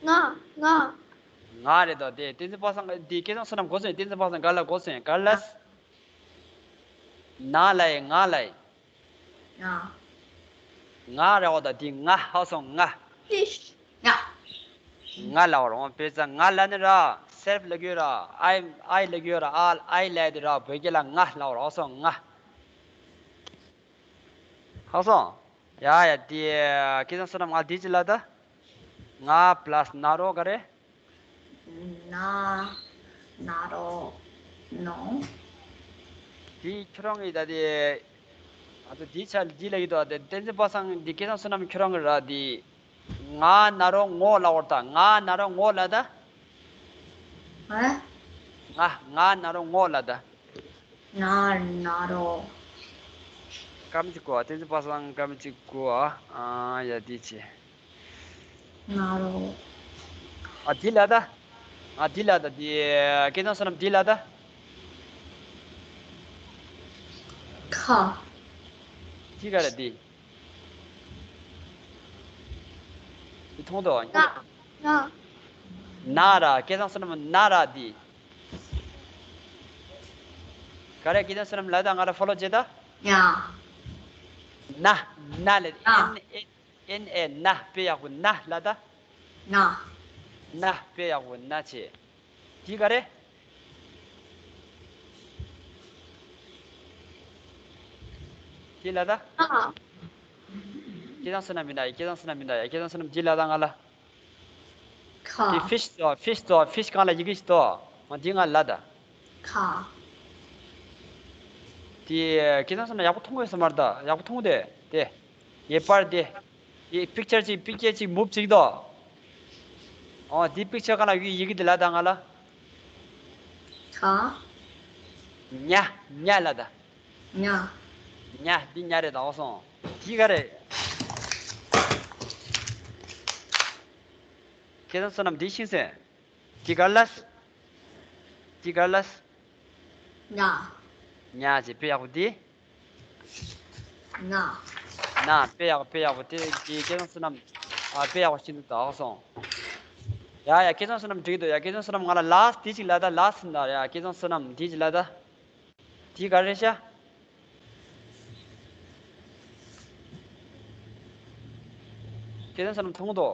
ང་། ང་། ང་རེད་དོ། དེ་བསྟན་འཛིན་པ་སངས་དེ་སྐལ་བཟང་བསོད་ནམས་གོ་སོང་། བསྟན་འཛིན་པ་སངས་ག་ལ་གོ་སོང་། ག་ལ། ན་ལ་ཡི་ང་ལ་ཡི། ང་། ང་རེད་འོ་ད་དེ་ང་ཧ་སོང་ང་། ཏིཤ། ང་། ང་ལ་བར་འོང་དཔེ་ཙ་ང་ལ་ནི་ར། self ལ་གོ་ར། I I ལ་གོ་ར། I I ལ་དེ་ར་བོད་སྐད་ལ་ང་ལ་བར་ཧ་སོང་ང་། ཧ་སོང་། ཡ་ཡ་དེ་སྐལ་བཟང་བསོད་ནམས་ང་འདི་ཅི་ལ་ད། ང་plus ན་རོ་ག་རེ། ན། ན་རོ། ནོ། དེ་ཁྱོད་རང་གིས་ད་དེ། ང་ཚོ་དེའི་ཆ་འདི་ལ་ཡོད་དོ། དེ་བསྟན་འཛིན་པ་སངས་འདི་སྐལ་བཟང་བསོད་ནམས་ཁྱོད་རང་གིས་ར་དེ། ང་ན་རོ་ངོ་ལ་བར་ད། ང་ན་རོ་ངོ་ལ་ད། ཨ། ང་ང་ན་རོ་ངོ་ལ་ད། ང་ན་རོ། སྐར་མ་གཅིག་གོ། བསྟན་འཛིན་པ་སངས་སྐར་མ་གཅིག་གོ། ཨ་ཡ་དེ་ཆེ། ང་རོ། ཨ་འདི་ལ་ད། ཨ་འདི་ལ་ད་འདི། སྐལ་བཟང་བསོད་ནམས་འདི་ལ་ད། ཁ། འདི་ག་རེ་འདི། འདི་མཐོང་དོ། ང་། ང་། ན་ར། སྐལ་བཟང་བསོད་ནམས་ན་ར་འདི། ག་རེ་སྐལ་བཟང་བསོད་ནམས་ལ་ད་ང་ལ་ཕོ་ལོ་བྱེད་ད། ཡ། ན། ན་ལ་ཨེན་ཨེ། ཨེན་ཨེ་ན། དཔེ་ཡག་པོ་ན་ལ་ད། ན། ན། དཔེ་ཡག་པོ་ན་ཆེ། དེ་ག་རེ། དེ་ལ་ད། ཨ། སྐལ་བཟང་བསོད་ནམས་མི་འདའ་ཡ། སྐལ་བཟང་བསོད་ནམས་མི་འདའ་ཡ། སྐལ་བཟང་བསོད་ནམས་འདི་ལ་ད་ང་ལ། ཁ། དེ་ཕིཤ་དོ། ཕིཤ་དོ། ཕིཤ་གང་ལ་ཡི་གེ་ཞིག་དོ། འོ་འདི་ང་ལ་ད། ཁ། དེ་སྐལ་བཟང་བསོད་ནམས་ཡག་པོ་མཐོང་གི་ཡོད་ས་མ་རེད་ད། ཡག་པོ་མཐོང་དེ་དེ། ངེས་པར་དེ། དེ་པིག་ཅར་གཅིག་པིག་ཅར་གཅིག་མུབ་བྱེད་དོ། འོ་དེ་པིག་ཅར་གང་ལ་ཡི་ཡི་གེ་དེ་ལ་ད་ང་ལ། ཁ། ཉ། ཉ་ལ་ད། ཉ། ཉ། འདི་ཉ་རེད་ད། འོ་སོང་། དེ་ག་རེད། སྐལ་བཟང་བསོད་ནམས་འདི་ཤེས་སོང་། དེ་ག་ལ། དེ་ག་ལ། ང་། ཉ་ཅེ་དཔེ་ཡག་པོ་དེ། ང་། ན། དཔེ་ཡག་པོ་དཔེ་ཡག་པོ་དེ་དེ་སྐལ་བཟང་བསོད་ནམས། ཨ་དཔེ་ཡག་པོ་ཤེས་འདུག་ད། འོ་སོང་། ཡ་ཡ་སྐལ་བཟང་བསོད་ནམས་འགྲིག་འདུག་ཡ་སྐལ་བཟང་བསོད་ནམས་ང་ལ་ལ་སི་ཊི་དེ་ཅིག་ལ་ད། ལ་སི་ཊི་ན་རེད། ཡ་སྐལ་བཟང་བསོད་ནམས་དེ་ཅིག་ལ་ད། དེ་ག་རེ་ཤ། སྐལ་བཟང་བསོད་ནམས་མཐོང་དོ།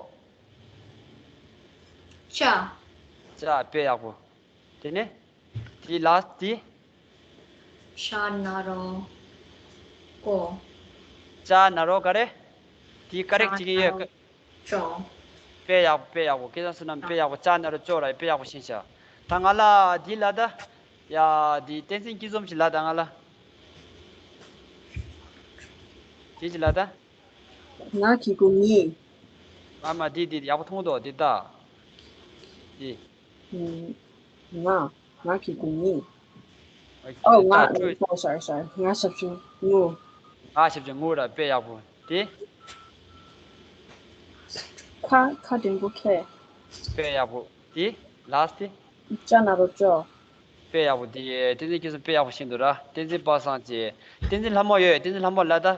ཅ། ཅ་དཔེ་ཡག་པོ། དེ་ནས། དེ་ལ་དེ། ཤ་ན་རོ། ཀོ། ཅ་ན་རོ་ག་རེ། དེ་ཀ་རེག་བྱེད་ཀྱི་ཡོད། ཅོ། དཔེ་ཡག་པོ་དཔེ་ཡག་པོ། སྐལ་བཟང་བསོད་ནམས་དཔེ་ཡག་པོ། ཅ་ན་རོ་ཅོ་ར། དཔེ་ཡག་པོ་ཤེས་ཤག་ད་ང་ལ་འདི་ལ་ད། ཡ་འདི་བསྟན་འཛིན་སྐྱིད་འཛོམས་ཤིག་ལ་ད་ང་ལ། དེ་ཅི་ལ་ད། ང་གི་གུ་ཉི། ཨ་མ་འདི་འདི་ཡག་པོ་མཐོང་དོ་འདི་ད། འདི། ང་། ང་གི་གུ་ཉི། ཨོ་ང་། ད་ཀྲུའི། སོ་རི་སོ་རི་སོ་རི། ང་ཞབས་ཞུ་ངུ། ང་ཞབས་ཞུ་ངུ་ར། དཔེ་ཡག་པོ་དེ། ཁ། ཁ་འགྲེང་བུ་ཁེ། དཔེ་ཡག་པོ་དེ། ལ་སི་ཊི་དེ། ཅ་ན་རོ་ཅོ། དཔེ་ཡག་པོ་དེ། བསྟན་འཛིན་སྐྱིད་འཛོམས་དཔེ་ཡག་པོ་ཤེས་འདུག་ར། བསྟན་འཛིན་པ་སངས་ཀྱིས། བསྟན་འཛིན་ལྷ་མོ་ཡོད། བསྟན་འཛིན་ལྷ་མོ་ལ་ད།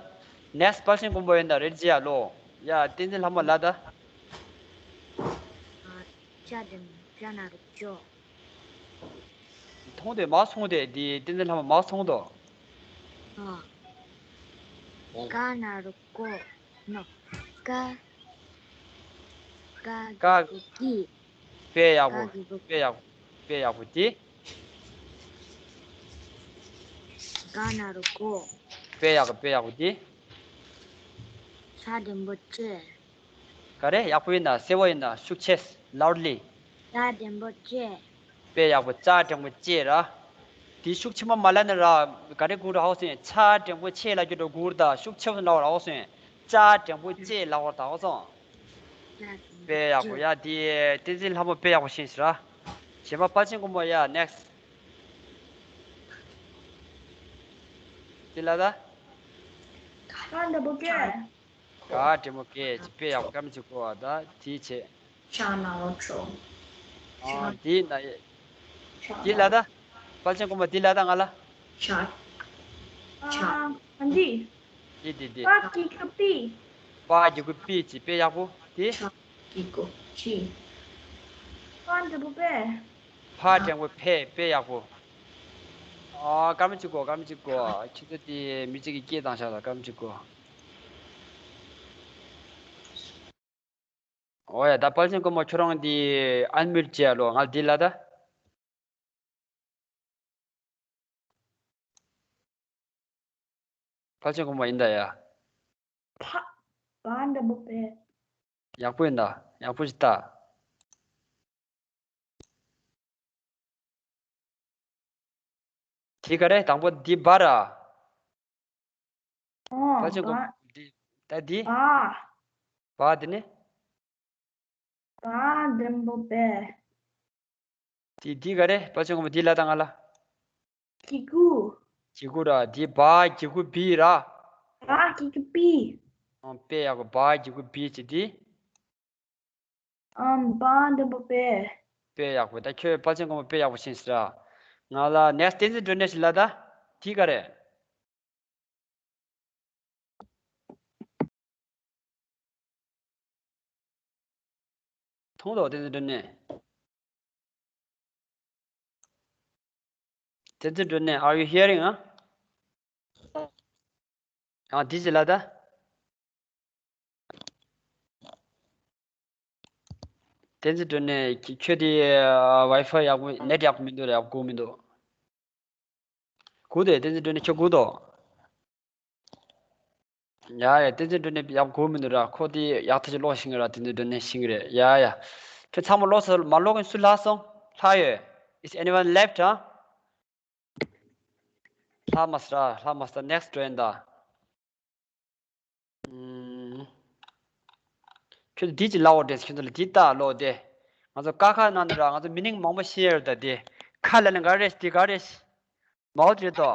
next དཔལ་ཆེན་མགོན་པོ་ཡིན་ད་རེད་ཅི་ཡ་ལོ། ཡ་བསྟན་འཛིན་ལྷ་མོ་ལ་ད། ཅ་འགྲེང་བུ་ཅ་ན་རོ་ཅོ། མཐོང་དེ་མ་སོང་དེ་འདི་བསྟན་འཛིན་ལྷ་མོ་མ་སོང་དོ། ཨ། ཀ་ན་རོ་ཀོ། ནོ། ཀ། ཀ་ཀ་གི་གུ་ཀི། དཔེ་ཡག་པོ། ཀ་གི་གུ་དཔེ་ཡག་པོ། དཔེ་ཡག་པོ་དེ། ཀ་ན་རོ་ཀོ། དཔེ་ཡག་པོ། དཔེ་ཡག་པོ་དེ། ཅ་འགྲེང་བུ་ཅེ། ག་རེ་ཡག་པོ་ཡིན་ན་གསལ་བོ་ཡིན་ན་ཤུགས་ཆེ། loudly། ཅ་འགྲེང་བུ་ཅེ། དཔེ་ཡག་པོ། ཅ་འགྲེང་བུ་ཅེ་ར། དེ་ཤུགས་ཆེན་པོ་མ་ལབ་ན་ར་ག་རེ་གུ་ར་ཧོ་སོང་། ཅ་འགྲེང་བུ་ཅེ་ལབ་རྒྱུ་འགྲོ་གུ་ར་ད་ཤུགས་ཆེ་བོ་ལབ་ར་ཧོ་སོང་། ཅ་འགྲེང་བུ་ཅེ་ལབ་ར་ད་ཧོ་སོང་། དཔེ་ཡག་པོ་ཡ། དེ་བསྟན་འཛིན་ལྷ་མོ་དཔེ་ཡག་པོ་ཤེས་ཤིག་ར། གཞན་པ་དཔལ་ཆེན་མགོན་པོ་ཡ། next། དེ་ལ་ད། ཀ་འགྲེང་བུ་ཀེ། ཀ་འགྲེང་བུ་ཀེ། དཔེ་ཡག་པོ། སྐར་མ་གཅིག་གོ་བ་ད་དེ་བྱེད། ཤ་ན་རོ་ཁྲོ། ཨ་དེ་ན་ཡེ། དེ་ལ་ད། དཔལ་ཆེན་མགོན་པོ་དེ་ལ་ད་ང་ལ། ཤ། ཤ། ཨ་འདི། དེ་དེ་དེ། པ་གི་གུ་པི། པ་གི་གུ་པི་བྱེད། དཔེ་ཡག་པོ་དེ། ཤ་གི་གུ་ཕི། ཕ་འགྲེང་བུ་ཕེ། ཕ་འགྲེང་བུ་ཕེ། དཔེ་ཡག་པོ། ཨ་སྐར་མ་གཅིག་གོ་སྐར་མ་གཅིག་གོ་ཁྱེད་ཚོ་དེ་མི་གཅིག་གིས་སྐད་བཏང་ཤག་ལ། སྐར་མ་གཅིག་གོ་འོ་ཡ། ད་དཔལ་ཆེན་མགོན་པོ་ཁྱོད་རང་འདི་unmute་བྱས་ལོ། ང་འདི་ལ་ད། དཔལ་ཆེན་མགོན་པོ་ཡིན་ད་ཡ། ཕ། བ་འགྲེང་བུ་བེ། ཡག་པོ་ཡིན་ད། ཡག་པོ་ཞིག་ལྟ། དེ་ག་རེ། དང་པོ་འདི་བ་ར། ཨོ། དཔལ་ཆེན་མགོན་པོ་འདི་ད་འདི། བ། བ་འདི་ནི། བ་འགྲེང་བུ་བེ། དེ་འདི་ག་རེ། དཔལ་ཆེན་མགོན་པོ་འདི་ལ་ད་ང་ལ། གི་གུ། གི་གུ་ར། འདི་བ་གི་གུ་བི་ར། བ་གི་གུ་བི། ཨང་། དཔེ་ཡག་པོ། བ་གི་གུ་བི་བྱེད་འདི། ཨམ། བ་འགྲེང་བུ་བེ། དཔེ་ཡག་པོ། ད་ཁྱོད་དཔལ་ཆེན་མགོན་པོ་དཔེ་ཡག་པོ་ཤེས་སོང་ར། ང་ལ་next་བསྟན་འཛིན་སྒྲོན་མེ་ཞིག་ལ་ད། དེ་ག་རེ། མཐོང་དོ་བསྟན་འཛིན་སྒྲོན་མེ། བསྟན་འཛིན་སྒྲོན་མེ། Are you hearing? ཨ། ཡང་འདི་ཅི་ལ་ད། བསྟན་འཛིན་སྒྲོན་མེ། ཁྱོད་དེ་Wi-Fi་ཡག་པོ་net་ཡག་པོ་མི་འདུག་ར། ཡག་པོ་གོ་མི་འདུག་གོ་དེ། བསྟན་འཛིན་སྒྲོན་མེ་ཁྱོད་གོ་དོ། ཡ་ཡ། བསྟན་འཛིན་སྒྲོན་མེ་ཡག་པོ་གོ་མི་འདུག་ར། ཁོ་དེ་ཡག་ཐག་ཆོད་ཀློག་ཤེས་ཀྱི་ར། བསྟན་འཛིན་སྒྲོན་མེ་ཤེས་ཀྱི་རེད། ཡ་ཡ། ཁྱོད་ཚང་མ་ཀློག་ཚར། མ་ཀློག་མཁན་སུ་ལྷག་སོང་། ལྷག་ཡོད། Is anyone left? ཨ། ལྷག་མ་སོང་ར། ལྷག་མ་སོང་། next་འགྲོ་ཡིན་ད། ཨུམ། ཁྱོད་ཚོ་འདི་ཅི་ལབ་འོ་དེ། ཁྱོད་ཚོ་ལ་འདི་ལྟ་ལོ་དེ། ང་ཚོ་ཀ་ཁ་ནང་ནས་ར་ང་ཚོ་meaning་མང་པོ་ཤེས་ཡོད་ད་དེ། ཁ་ལ་ནི་ག་རེ་ཞིག་དེ་ག་རེ་ཞིག་མའོ་རེད་དོ།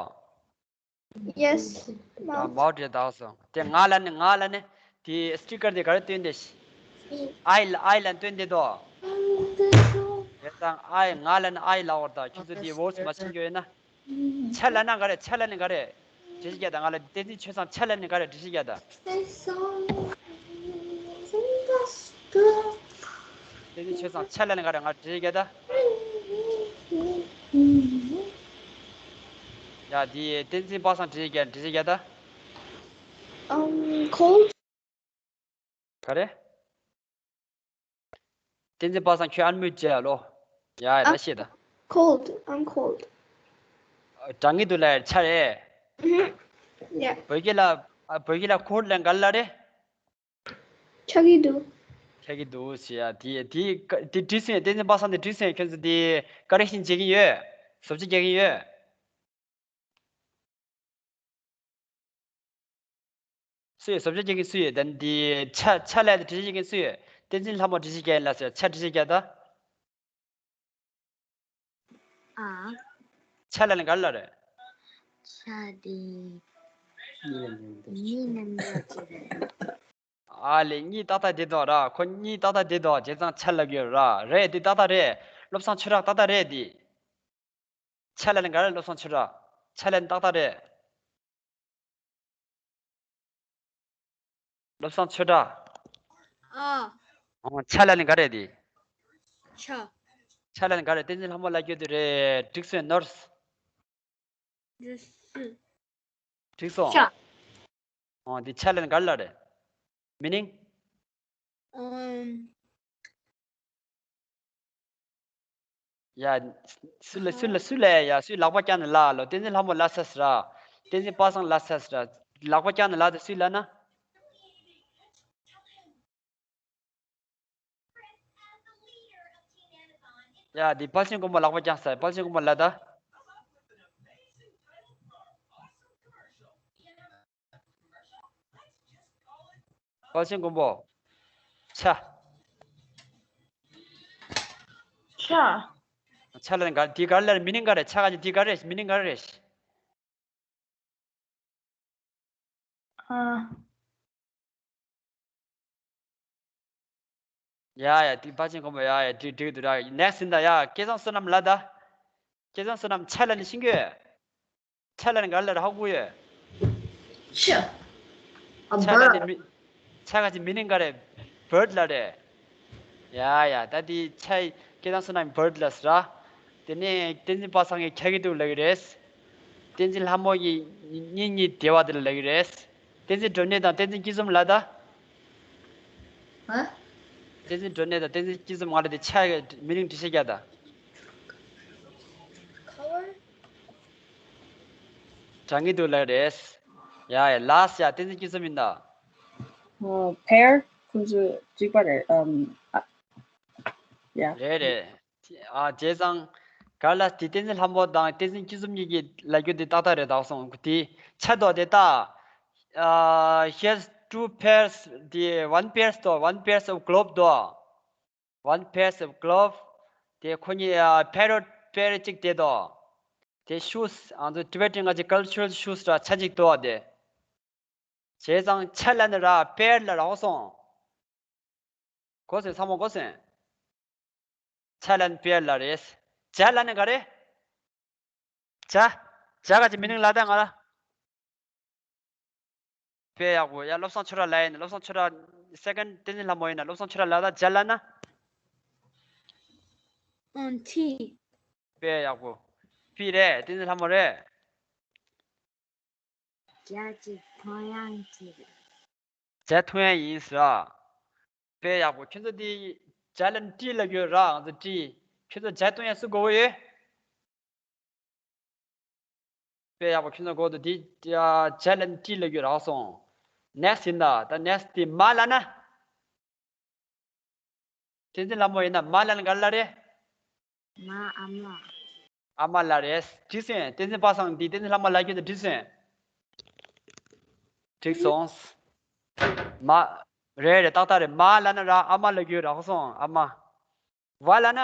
Yes. ཨ། mouth། མའོ་རེད་ད་སོང་། དེ་ང་ལ་ནི། ང་ལ་ནི། དེ་sticker་དེ་ག་རེ་སྟོན་དེ་ཞིག་ཨའི་ལ། ཨའི་ལ་སྟོན་དེ་དོ། དེ་དང་ཨའི། ང་ལ་ནི་ཨའི་ལབ་འོ་ད། ཁྱོད་ཚོ་དེ་words་མ་ཤེས་ཀྱི་ཡོད་ན། ཆ་ལ་ན་ག་རེ། ཆ་ལ་ནི་ག་རེ། འགྲེལ་བཤད་རྒྱག་དང་། ང་ལ་བསྟན་འཛིན་ཆོས་བཟང་ཆ་ལ་ནི་ག་རེ། འགྲེལ་བཤད་རྒྱག་དང་། བསྟན་འཛིན་ཆོས་བཟང་ཆ་ལ་ནི་ག་རེ། ང་འགྲེལ་བཤད་རྒྱག་དང་། ཡ་དེ་བསྟན་འཛིན་པ་སངས་འགྲེལ་བཤད་རྒྱག་འགྲེལ་བཤད་རྒྱག་དང་། Um, cold. ག་རེ། བསྟན་འཛིན་པ་སངས་ཁྱོད་unmute་བྱས་ལོ། ཡ་ཡ། ད་བཤད་ད། Cold. I'm cold. དྲང་གི་འདུག་ལབ་ཆ་རེད། Yeah. བོད་སྐད་ལ། བོད་སྐད་ལ་cold་ལབ་ག་ལ་རེད། ཆགས་ཀྱི་འདུག་ཆགས་ཀྱི་འདུག་ཟེར་ཡ། དེ་དེ་དེ་དྲིས་སོང་། བསྟན་འཛིན་པ་སངས་དེ་དྲིས་སོང་། ཁྱོད་ཚོ་དེ་ཀ་རེ་ཤིང་བྱེད་ཀྱི་ཡོད། བཟོ་བཅོས་རྒྱག་གི་ཡོད། སུ་ཡོད། བཟོ་བཅོས་རྒྱག་མཁན་སུ་ཡོད། ད་འདི་ཆ་ཆ་ལ་དེ་འགྲེལ་བཤད་རྒྱག་མཁན་སུ་ཡོད། བསྟན་འཛིན་ལྷ་མོ་འགྲེལ་བཤད་རྒྱག་ཡིན་ལ་ཟེར། ཆ་འགྲེལ་བཤད་རྒྱག་ད། ཨ། ཆ་ལ་ནི་ག་ལ་རེད། ཆ་དེ་གཉིས་ནམ་ཡོད་ཀྱི་རེད། ཨ་ལེ། གཉིས་ཏག་ཏག་བསྡད་འདུག་ར། ཁོ་གཉིས་ཏག་ཏག་བསྡད་འདུག་བྱས་ཙང་ཆ་ལབ་ཀྱི་ཡོད་ར། རེད། འདི་ཏག་ཏག་རེད། བློ་བཟང་ཆོས་གྲགས་ཏག་ཏག་རེད་འདི། ཆ་ལ་ནི་ག་རེ། བློ་བཟང་ཆོས་གྲགས། ཆ་ལ་ནི་ཏག་ཏག་རེད། བློ་བཟང་ཆོས་གྲགས། ཨ། ཨོ། ཆ་ལབ་ནི་ག་རེ་དེ། ཆ། ཆ་ལབ་ནི་ག་རེ། བསྟན་འཛིན་ལྷ་མོ་ལབ་རྒྱུ་དེ་རེད། འགྲིག་སོང་ནོར། འགྲིག་སོང་། འགྲིག་སོང་། ཆ། ཨོ། དེ་ཆ་ལབ་ནི་ག་རེ་ལབ་རེད། མི་ནིང་། ཨམ། ཡ། སུ་ལ་སུ་ལ་སུ་ལ་ཡ། སུས་ལག་པ་བརྐྱངས་ནས་ལབ་ལོ། བསྟན་འཛིན་ལྷ་མོ་ལབ་ཚར་ཟེར་ར། བསྟན་འཛིན་པ་སངས་ལབ་ཚར་ཟེར་ར། ལག་པ་བརྐྱངས་ནས་ལབ་དེ་སུས་ལབ་ན། ཡ། འདི་དཔལ་ཆེན་མགོན་པོ་ལག་པ་བརྐྱངས་ས། དཔལ་ཆེན་མགོན་པོ་ལབ་ད། དཔལ་ཆེན་མགོན་པོ། ཆ། ཆ། ཆ་ལབ་ནི་ག་འདི་ག་རེ་ལབ་རེད། མི་ནིང་ག་རེ། ཆ་ག་ཅིག་འདི་ག་རེ། མི་ནིང་ག་རེ། ཨ། ཡ་ཡ། དེ་དཔལ་ཆེན་མགོན་པོ། ཡ་ཡ། འགྲིག་འགྲིག་འདུག་ར། ནེག་སི་ཡིན་ད། ཡ། སྐལ་བཟང་བསོད་ནམས་ལབ་ད། སྐལ་བཟང་བསོད་ནམས་ཆ་ལབ་ནི་ཤེས་ཀྱི་ཡོད། ཆ་ལབ་ནི་ག་རེ་ལབ་རེད། ཧ་གོ་ཡོད། ཆ། ཆ་ལབ་ནི་མི། ཆ་ག་ཅིག་མི་ནིང་ག་རེ། བར་ཌི་ལབ་རེད། ཡ་ཡ། ད་དེ་ཆ། སྐལ་བཟང་བསོད་ནམས་བར་ཌི་ལབ་ཟེར་ར། དེ་ནས་བསྟན་འཛིན་པ་སངས་ཀྱིས་འཁྱག་གི་འདུག་ལབ་ཀྱི་རེད། བསྟན་འཛིན་ལྷ་མོ་ཡིས་གཉིད་གཉིད་བདེ་བ་དེ་ལ་ལབ་ཀྱི་རེད། བསྟན་འཛིན་སྒྲོན་གནས་དང་བསྟན་འཛིན་སྐྱིད་འཛོམས་ལབ་ད། ཧ། བསྟན་འཛིན་སྒྲོན་གནས་དང་བསྟན་འཛིན་སྐྱིད་འཛོམས། ང་ལ་དེ་ཆ་གི་མི་ནིང་འགྲེལ་བཤད་རྒྱག་ད། ཁ་བར། དྲང་གི་འདུག་ལབ་རེད། ཡ་ཡ། ལགས་ཡ། བསྟན་འཛིན་སྐྱིད་འཛོམས་ཡིན་ད། ཨོ། པེར་ཁོང་ཚོ་གཅིག་པ་རེད། ཨམ། ཨ། ཡ། རེད་རེད། ཨ། བྱས་ཙང་ག་ལ་དེ་བསྟན་འཛིན་ལྷ་མོ་དང་བསྟན་འཛིན་སྐྱིད་འཛོམས་གཉིས་ཀྱིས་ལབ་རྒྱུ་དེ་ཏག་ཏག་རེད། དག་སོང་དེ་ཆ་དོ་དེ་ད། ཨ། Here's two pairs. དེ་one pairs དོ། One pairs of glove དོ། One pairs of glove. དེ་ཁོ་གཉིས། ཨ། པེ་རོ་པེར་གཅིག་དེ་དོ། དེ་shoes། ང་ཚོ་ཊི་བེ་ཊན་ང་ཚོའི་ཀལ་ཅར་ཤུ་སི་འདྲ་ཆ་གཅིག་དོ་དེ། བྱས་ཙང་ཆ་ལབ་ནི་ར་པེར་ལ་རག་སོང་། གོ་སོང་། ཚང་མ་གོ་སོང་། ཆ་ལབ་ནི་པེར་ལ་རེད། ཇ་ལབ་ནི་ག་རེ། ཇ། ཇ་ག་ཅིག་མི་ནིང་ལབ་ད་ང་ལ། དཔེ་ཡག་པོ། ཡ། བློ་བཟང་ཆོས་གྲགས་ལབ་ཡིན་ན། བློ་བཟང་ཆོས་གྲགས་སེ་ཀན་བསྟན་འཛིན་ལྷ་མོ་ཡིན་ན། བློ་བཟང་ཆོས་གྲགས་ལབ་ད་ཇ་ལབ་ན། ཨོན་ཊི། དཔེ་ཡག་པོ། པི་རེད། བསྟན་འཛིན་ལྷ་མོ་རེད། ཇ་ཅིག་མཐོང་ཡང་ཅིག་ཇ་མཐོང་ཡང་ཡིན་ཟེར་ར། དཔེ་ཡག་པོ། ཁྱོད་ཚོ་དེ་ཇ་ལབ་ནི་ཊི་ལབ་ཀྱི་ཡོད་ར། ང་ཚོ་ཊི། ཁྱོད་ཚོ་ཇ་མཐོང་ཡང་སུ་གོ་གི་ཡོད། དཔེ་ཡག་པོ། ཁྱོད་ཚོ་གོ་འདུག་དེ་ཇ་ལབ་ནི་ཊི་ལབ་ཀྱི་ཡོད་རག་སོང་། ནེག་སི་ཡིན་ད། ད་ནེག་སི་དེ་མ་ལབ་ན། བསྟན་འཛིན་ལྷ་མོ་ཡིན་ན་མ་ལབ་ན་ག་རེ་ལབ་རེད། མ། ཨ་མ། ཨ་མ་ལབ་རེད། འགྲིག་སོང་། བསྟན་འཛིན་པ་སངས་འདི་བསྟན་འཛིན་ལྷ་མོ་ལབ་རྒྱུ་དེ་འགྲིག་སོང་། འགྲིག་སོང་། མ། རེད་རེད། ཏག་ཏག་རེད། མ་ལབ་ན་ར་ཨ་མ་ལབ་རྒྱུ་རག་སོང་། ཨ་མ། ཝ་ལབ་ན།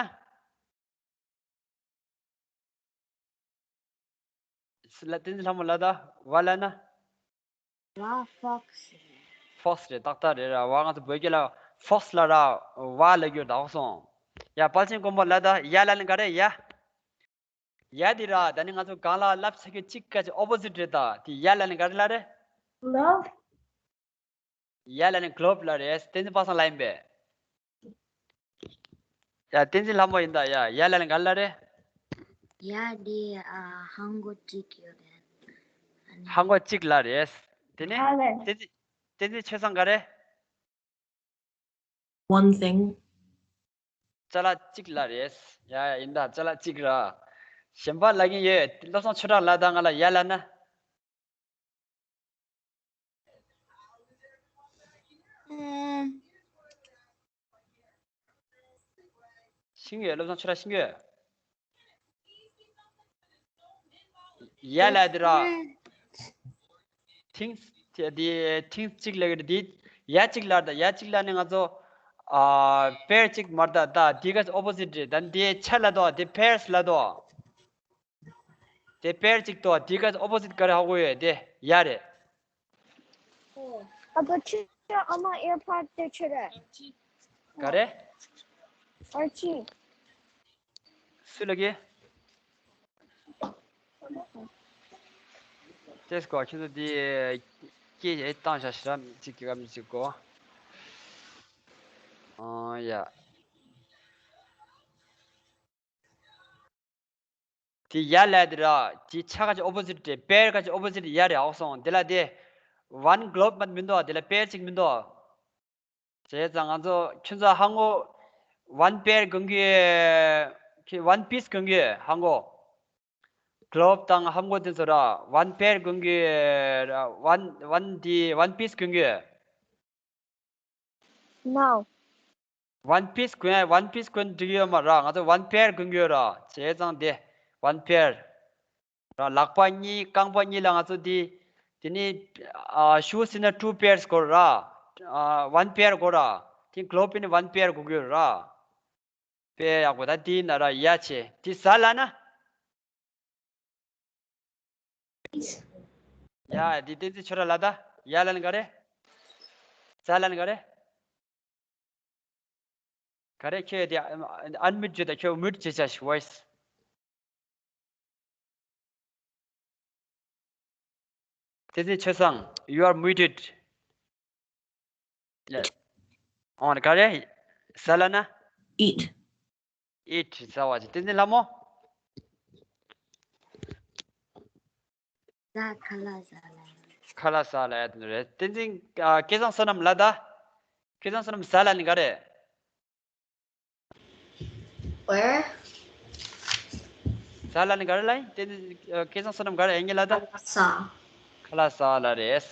ལ་བསྟན་འཛིན་ལྷ་མོ་ལབ་ད། ཝ་ལབ་ན། ཝ་ཕོག་སི་རེད། ཕོག་སི་རེད། ཏག་ཏག་རེད་ར། ཝ་ང་ཚོ་བོད་སྐད་ལ་ཕོག་སི་ལབ་ར། ཝ་ལབ་རྒྱུ་རག་སོང་། ཡ། དཔལ་ཆེན་མགོན་པོ་ལབ་ད། ཡ་ལབ་ན་ག་རེ། ཡ། ཡ་འདི་ར། ད་ནི་ང་ཚོ་སྒང་ལ་ལབ་ཚར་རྒྱུ་གཅིག་ག་ཅིག་ཨོ་པོ་ཟིཊ་རེད་ད། དེ་ཡ་ལབ་ན་ག་རེ་ལབ་རེད། ལོབ། ཡ་ལབ་ནི་གློབ་ལབ་རེད། བསྟན་འཛིན་པ་སངས་ལབ་ཡིན་པས། ཡ། བསྟན་འཛིན་ལྷ་མོ་ཡིན་ད། ཡ། ཡ་ལབ་ནི་ག་ལབ་རེད། ཡ་འདི། ཨ། ཧང་གོ་གཅིག་ཡོད་རེད། ཨ་ནི། ཧང་གོ་གཅིག་ལབ་རེད། དེ་ནས། ཨ་ལས། བསྟན་འཛིན། བསྟན་འཛིན་ཆོས་བཟང་ག་རེ། One thing. ཅ་ལག་གཅིག་ལབ་རེད། ཡ་ཡ། ཡིན་ད། ཅ་ལག་གཅིག་ར། གཞན་པ་ལབ་མཁན་ཡོད། བློ་བཟང་ཆོས་གྲགས་ལབ་ད། ང་ལ་ཡ་ལབ་ན། ཨུམ། ཤེས་ཀྱི་ཡོད། བློ་བཟང་ཆོས་གྲགས་ཤེས་ཀྱི་ཡོད། ཡ་ལབ་དེ་ར། ཐིང་། དེ་དེ་ཐིང་གཅིག་ལབ་ཀྱི་རེད། དེ་ཡ་གཅིག་ལབ་ད། ཡ་གཅིག་ལབ་ནི་ང་ཚོ། ཨ། པེར་གཅིག་མ་རེད་ད། ད་དེ་ག་ཨོ་པོ་ཟིཊ་རེད། ད་དེ་ཆ་ལབ་དོ། དེ་པེར་སི་ལབ་དོ། དེ་པེར་གཅིག་དོ། དེ་ག་ཨོ་པོ་ཟིཊ་ག་རེ་ཧ་གོ་ཡོད། དེ་ཡ་རེད། ཨ་ཁུ་ཁྱོད་ཨ་མ་ཨེར་པོཌ་དེ་ཁྱོད་རེད། ག་རེ། ཨར་ཅི། སུ་ལ་གི། ཏེས་ཀོ་ཁྱོད་ཚོ་དེ། སྐད་ཡེ་བཏང་བཞག་ཤི་ར་མི་གཅིག་གི་གམ་གཅིག་གོ། ཨང་ཡ། དེ་ཡ་ལ་དེ་ར། དེ་ཆ་ག་ཅི་ཨོ་པོ་ཟིཊ་རེད། པེར་ག་ཅི་ཨོ་པོ་ཟིཊ་ཡ་རེད། ཨོ་སོང་དེ་ལ་དེ། ཝན་གྷི་ལོབ་མ་མི་འདུག་དེ་ལ་པེར་གཅིག་མི་འདུག་བྱས་ཙང་ང་ཚོ་ཁྱོད་ཚོ་ཧ་གོ། ཝན་པེར་གོན་གི་ཡོད། ཝན་པིས་གོན་གི་ཡོད་ཧ་གོ། གྷི་ལོབ་དང་ཧ་གོ་དེ་ཚོ་ར། ཝན་པེར་གོན་གི་ཡོད་ར། ཝན་ཝན་དེ་ཝན་པིས་གོན་གི་ཡོད། No. ཝན་པིས་གོན་ཝན་པིས་གོན་འགྲིག་ཡོད་མ་ར། ང་ཚོ་ཝན་པེར་གོན་གི་ཡོད་ར། བྱས་ཙང་དེ་ཝན་པེར། ར་ལག་པ་གཉིས་རྐང་པ་གཉིས་ལ་ང་ཚོ་འདི། དེ་ནི་ཨ་ཤུ་ཟེར་ན་ཊུ་པེར་དགོས་ར། ཨ་ཝན་པེར་དགོས་ར། དེ་གྷི་ལོབ་ནི་ཝན་པེར་དགོས་ཀྱི་ཡོད་ར། དཔེ་ཡག་པོ་ད་དེ་ཡིན་ན་ར་ཡ་ཆེ་དེ་ཟ་ལ་ན། ཡ་དེ་བསྟན་འཛིན་ཁྱོད་ར་ལ་ད་ཡ་ལ་ནི་ག་རེ། ཟ་ལ་ནི་ག་རེ། ག་རེ་ཁྱོད་དེ་ཨན་མིའུཊ་བྱོས་དང་ཁྱོད་མིའུཊ་བྱེད་ཆ་ཤི་ཝོ་ཡིས། བསྟན་འཛིན་ཆོས་བཟང་། You are muted. ཡ། ཨོ་ག་རེ། ཟ་ལ་ན། Eat. Eat ཟ་བ་ཅིག་བསྟན་འཛིན་ལྷ་མོ། ཟ་ཁ་ལག་ཟ་ལ། ཁ་ལག་ཟ་ལ་ཡ་དེ་འདྲ་རེད། བསྟན་འཛིན་ཨ་སྐལ་བཟང་བསོད་ནམས་ལ་ད། སྐལ་བཟང་བསོད་ནམས་ཟ་ལ་ནི་ག་རེ། Where? ཟ་ལ་ནི་ག་རེ་ལ་ཡིན། བསྟན་འཛིན་ཨ་སྐལ་བཟང་བསོད་ནམས་ག་རེ་ཡིན་ལ་ད། ཁ་ལག་ཟ། ཁ་ལག་ཟ་ལ་རེད།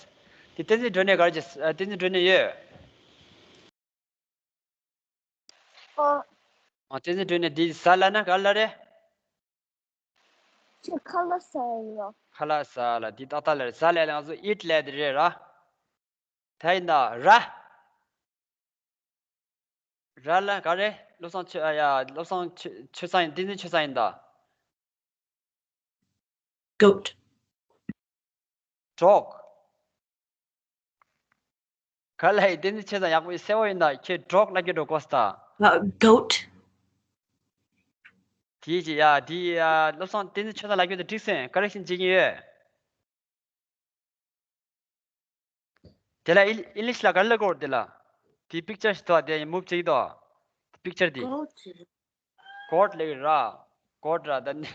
དེ་བསྟན་འཛིན་སྒྲོན་ནས་ག་རེ་ཅི་ཨ་བསྟན་འཛིན་སྒྲོན་ནས་ཡོད། ཨོ། ཨ་བསྟན་འཛིན་སྒྲོན་ནས་འདི་ཟ་ལ་ན་ག་ལ་རེད། ཁྱོད་ཁ་ལག་ཟ་ཡ་ཡོད། ཁ་ལག་ཟ་ལ་འདི་ཏག་ཏག་ལ་རེད། ཟ་ལ་ལ་ང་ཚོ་ཨིཊ་ལ་དེ་རེད་ར། ད་ཡིན་ད་ར། ར་ལ་ག་རེ། བློ་བཟང་ཆོས་ཨ་ཡ་བློ་བཟང་ཆོས་ཆོས་བཟང་ཡིན། བསྟན་འཛིན་ཆོས་བཟང་ཡིན་ད། Goat. འབྲོག་ག་ལ་ཡི་བསྟན་འཛིན་ཆོས་བཟང་ཡག་པོ་ཡིན། གསལ་བོ་ཡིན་ད། ཁྱེད་འབྲོག་ལ་གི་འགྲོ་དགོས་ད། Uh, goat. དེའི་ཅི་ཡ་དེའི་ཡ་བློ་བཟང་བསྟན་འཛིན་ཆོས་བཟང་ལ་གི་འདི་འགྲིག་སོང་། ཀ་རེག་ཤན་བྱེད་ཀྱི་ཡོད། དེ་ལ་ཨིན་ཨིན་ལིཤ་ལ་ག་རེ་ལབ་དགོས་རེད། དེ་ལ་དེ་པིག་ཅར་ཞིག་ཐོག་དེ་མུབ་བྱེད་ཀྱི་འདུག་དེ་པིག་ཅར་དེ། Goat. གོཊ་ལབ་ཀྱི་ར། གོཊ་ར་ད་ནི།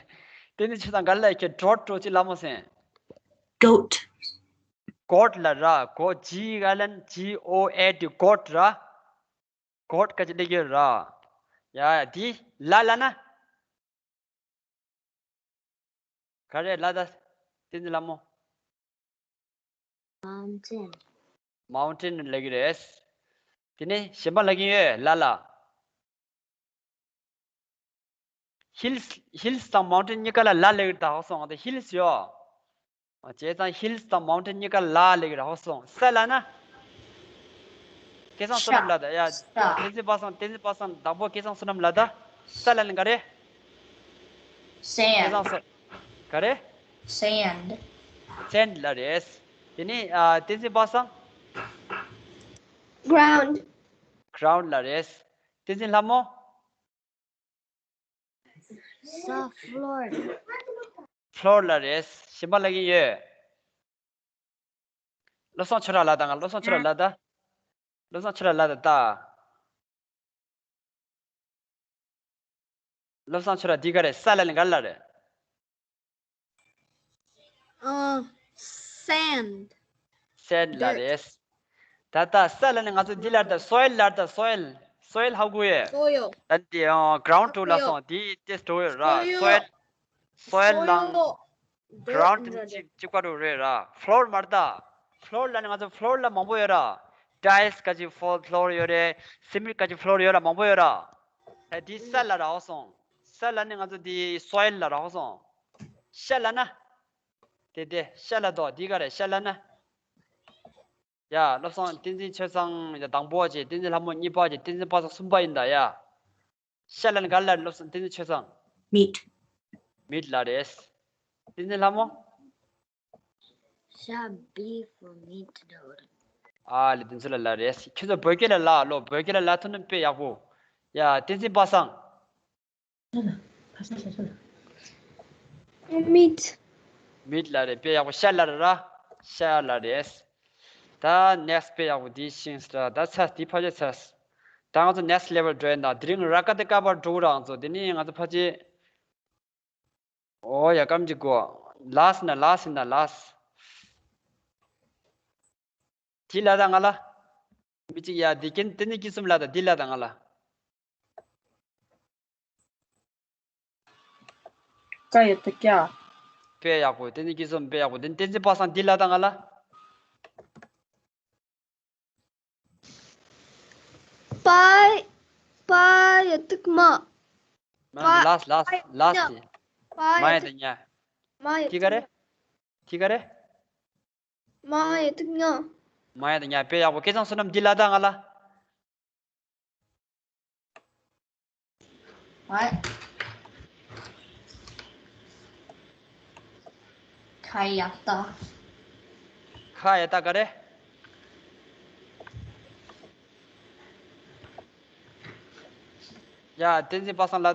བསྟན་འཛིན་ཆོས་བཟང་ག་རེ་ལབ་ཡ། ཁྱེད་འབྲོག་འགྲོ་ཅི་ལ་མོ་སེང་། Goat. གོཊ་ལ་ར། གོ་ཇི་ཨེལ་ཨེན་ཇི་ཨོ་ཨེ་ཊི་གོཊ་ར། གོཊ་ག་ཅི་ལབ་ཀྱི་ཡོད་ར། ཡ་ཡ་དེ་ལ་ལ་ན། ག་རེ་ལ་ད། བསྟན་འཛིན་ལྷ་མོ། Mountain. མའུན་ཊེན་ལབ་ཀྱི་རེད། དེ་ནས་གཞན་པ་ལབ་ཀྱི་ཡོད་ལ་ལ། ཧིལ་སི་ཧིལ་སི་དང་མའུན་ཊེན་གཉིས་ཀ་ལ་ལ་ལབ་ཀྱི་རེད་ད། ཧོ་སོང་ང་ད་ཧིལ་སི་ཡོད། བྱས་ཙང་ཧིལ་སི་དང་མའུན་ཊེན་གཉིས་ཀ་ལ་ལབ་ཀྱི་རེད། ཧོ་སོང་ས་ལ་ན། སྐལ་བཟང་བསོད་ནམས་ལ་ད་ཡ། བསྟན་འཛིན་པ་སངས། བསྟན་འཛིན་པ་སངས་དང་པོ་སྐལ་བཟང་བསོད་ནམས་ལ་ད། ས་ལ་ནི་ག་རེ། སྐལ་བཟང་སོ། ག་རེ། Sand. སེན་ཌི་ལ་རེད། དེ་ནི་ཨ་བསྟན་འཛིན་པ་སངས། Ground. གྷི་རའུན་ཌི་ལ་རེད། བསྟན་འཛིན་ལྷ་མོ། ས། Floor. ཕློར་ལ་རེད། གཞན་པ་ལབ་ཀྱི་ཡོད། བློ་བཟང་ཆོས་གྲགས་ལ་ད། ང་བློ་བཟང་ཆོས་གྲགས་ལ་ད། བློ་བཟང་ཆོས་གྲགས་ལ་ད་ད། བློ་བཟང་ཆོས་གྲགས་འདི་ག་རེད། ས་ལ་ནི་ག་ལ་རེད། ཨ། Sand. སེན་ཌི་ལ་རེད། ད་ད་ས་ལ་ནི་ང་ཚོ་འདི་ལ་ད་སོའིལ་ལ་ད། སོའིལ། སོའིལ་ཧ་གོ་ཡོད། སོ་ཡོ། ད་འདི་ཨ་གྷི་རའུན་ཌི་ཊུ་ལ་སོ་ཡོ། སོང་འདི་ཏེ་སྟོ་ཡོད་ར། སོ་ཡོ། སོའིལ། སོའིལ་ལང་། སོ་ཡོ། གྷི་རའུན་ཌི་ཊུ་ནི་གཅིག་གཅིག་པ་རུ་རེད་ར། ཕློར་མ་རེད་ད། ཕློར་ལ་ནི་ང་ཚོ་ཕློར་ལ་མང་པོ་ཡོད་ར། ཊའིལ་སི་ག་ཅིག་ཕོ་ཕློར་ཡོད་རེད། སི་མེན་ཊི་ག་ཅིག་ཕློར་ཡོད་ར། མང་པོ་ཡོད་ར། ད་འདི་ས་ལ་ར་ཧོ་སོང་། ས་ལ་ནི་ང་ཚོ་འདི་སོའིལ་ལ་ར་ཧོ་སོང་། ཤ་ལ་ན། དེ་དེ་ཤ་ལ་དོ་འདི་ག་རེད། ཤ་ལ་ན། ཡ་བློ་བཟང་བསྟན་འཛིན་ཆོས་བཟང་ཡ་དང་པོ་བྱས། བསྟན་འཛིན་ལྷ་མོ་གཉིས་པ་བྱས། བསྟན་འཛིན་པ་སངས་གསུམ་པ་ཡིན་ད་ཡ། ཤ་ལ་ནི་ག་ལ་རེད། བློ་བཟང་བསྟན་འཛིན་ཆོས་བཟང་། Meat. མིཊ་ལ་རེད། བསྟན་འཛིན་ལྷ་མོ། ཤ། Beef or meat དོ། ཨ་ལེ་དེ་ཚོ་ལ་ལ་རེད། ཁྱོད་ཚོ་བོད་སྐད་ལ་ལ་ལོ། བོད་སྐད་ལ་ལ་ཐུབ་ན་དཔེ་ཡག་པོ། ཡ་བསྟན་འཛིན་པ་སངས། Meat. མིཊ་ལ་རེད། དཔེ་ཡག་པོ། ཤ་ལ་རེད་ར། ཤ་ལ་རེད། ད་next དཔེ་ཡག་པོ་འདི་ཤེས་ས་ར། ད་ཚར་འདི་ཕལ་ཆེར་ཚར། ད་ང་ཚོ་next level འགྲོ་ཡིན་ད། དེ་རིང་ར་ཀ་དེ་ཀ་པར་འགྲོ་ར་ང་ཚོ། དེ་ནི་ང་ཚོ་ཕལ་ཆེར། ཨོ་ཡ་སྐམ་གྱི་གོ། last ན་last ཡིན་ན་last། དེ་ལ་ད་ང་ལ། མི་གཅིག་ཡ་དེ་ཀན་དེ་ནི་ཀི་གསུམ་ལ་ད་དེ་ལ་ད་ང་ལ། ཀ་ཡ་ཏ་ཀྱ། དཔེ་ཡག་པོ། དེ་ནི་ཀི་གསུམ་དཔེ་ཡག་པོ། དེ་ནི་བསྟན་འཛིན་པ་སངས་འདི་ལ་ད་ང་ལ། པ། པ་ཡ་ཏིག་མ། མ་པ། last last པ་ཡ་last ཉ། དེ། པ་མ་ཡ་ཡ་ཏིག་ཉ། མ་ཡ་ཏིག་ཉ། ཐི་ག་རེ། ཐི་ག་རེ། མ་ཡ་ཏིག་ཉ། མ་ཡ་ཏིག་ཉ། དཔེ་ཡག་པོ། སྐལ་བཟང་བསོད་ནམས་འདི་ལ་ད་ང་ལ། ཁ་ཡ་ཏ། ཁ་ཡ་ཏ་ག་རེ། ཡ་བསྟན་འཛིན་པ་སངས་ལ།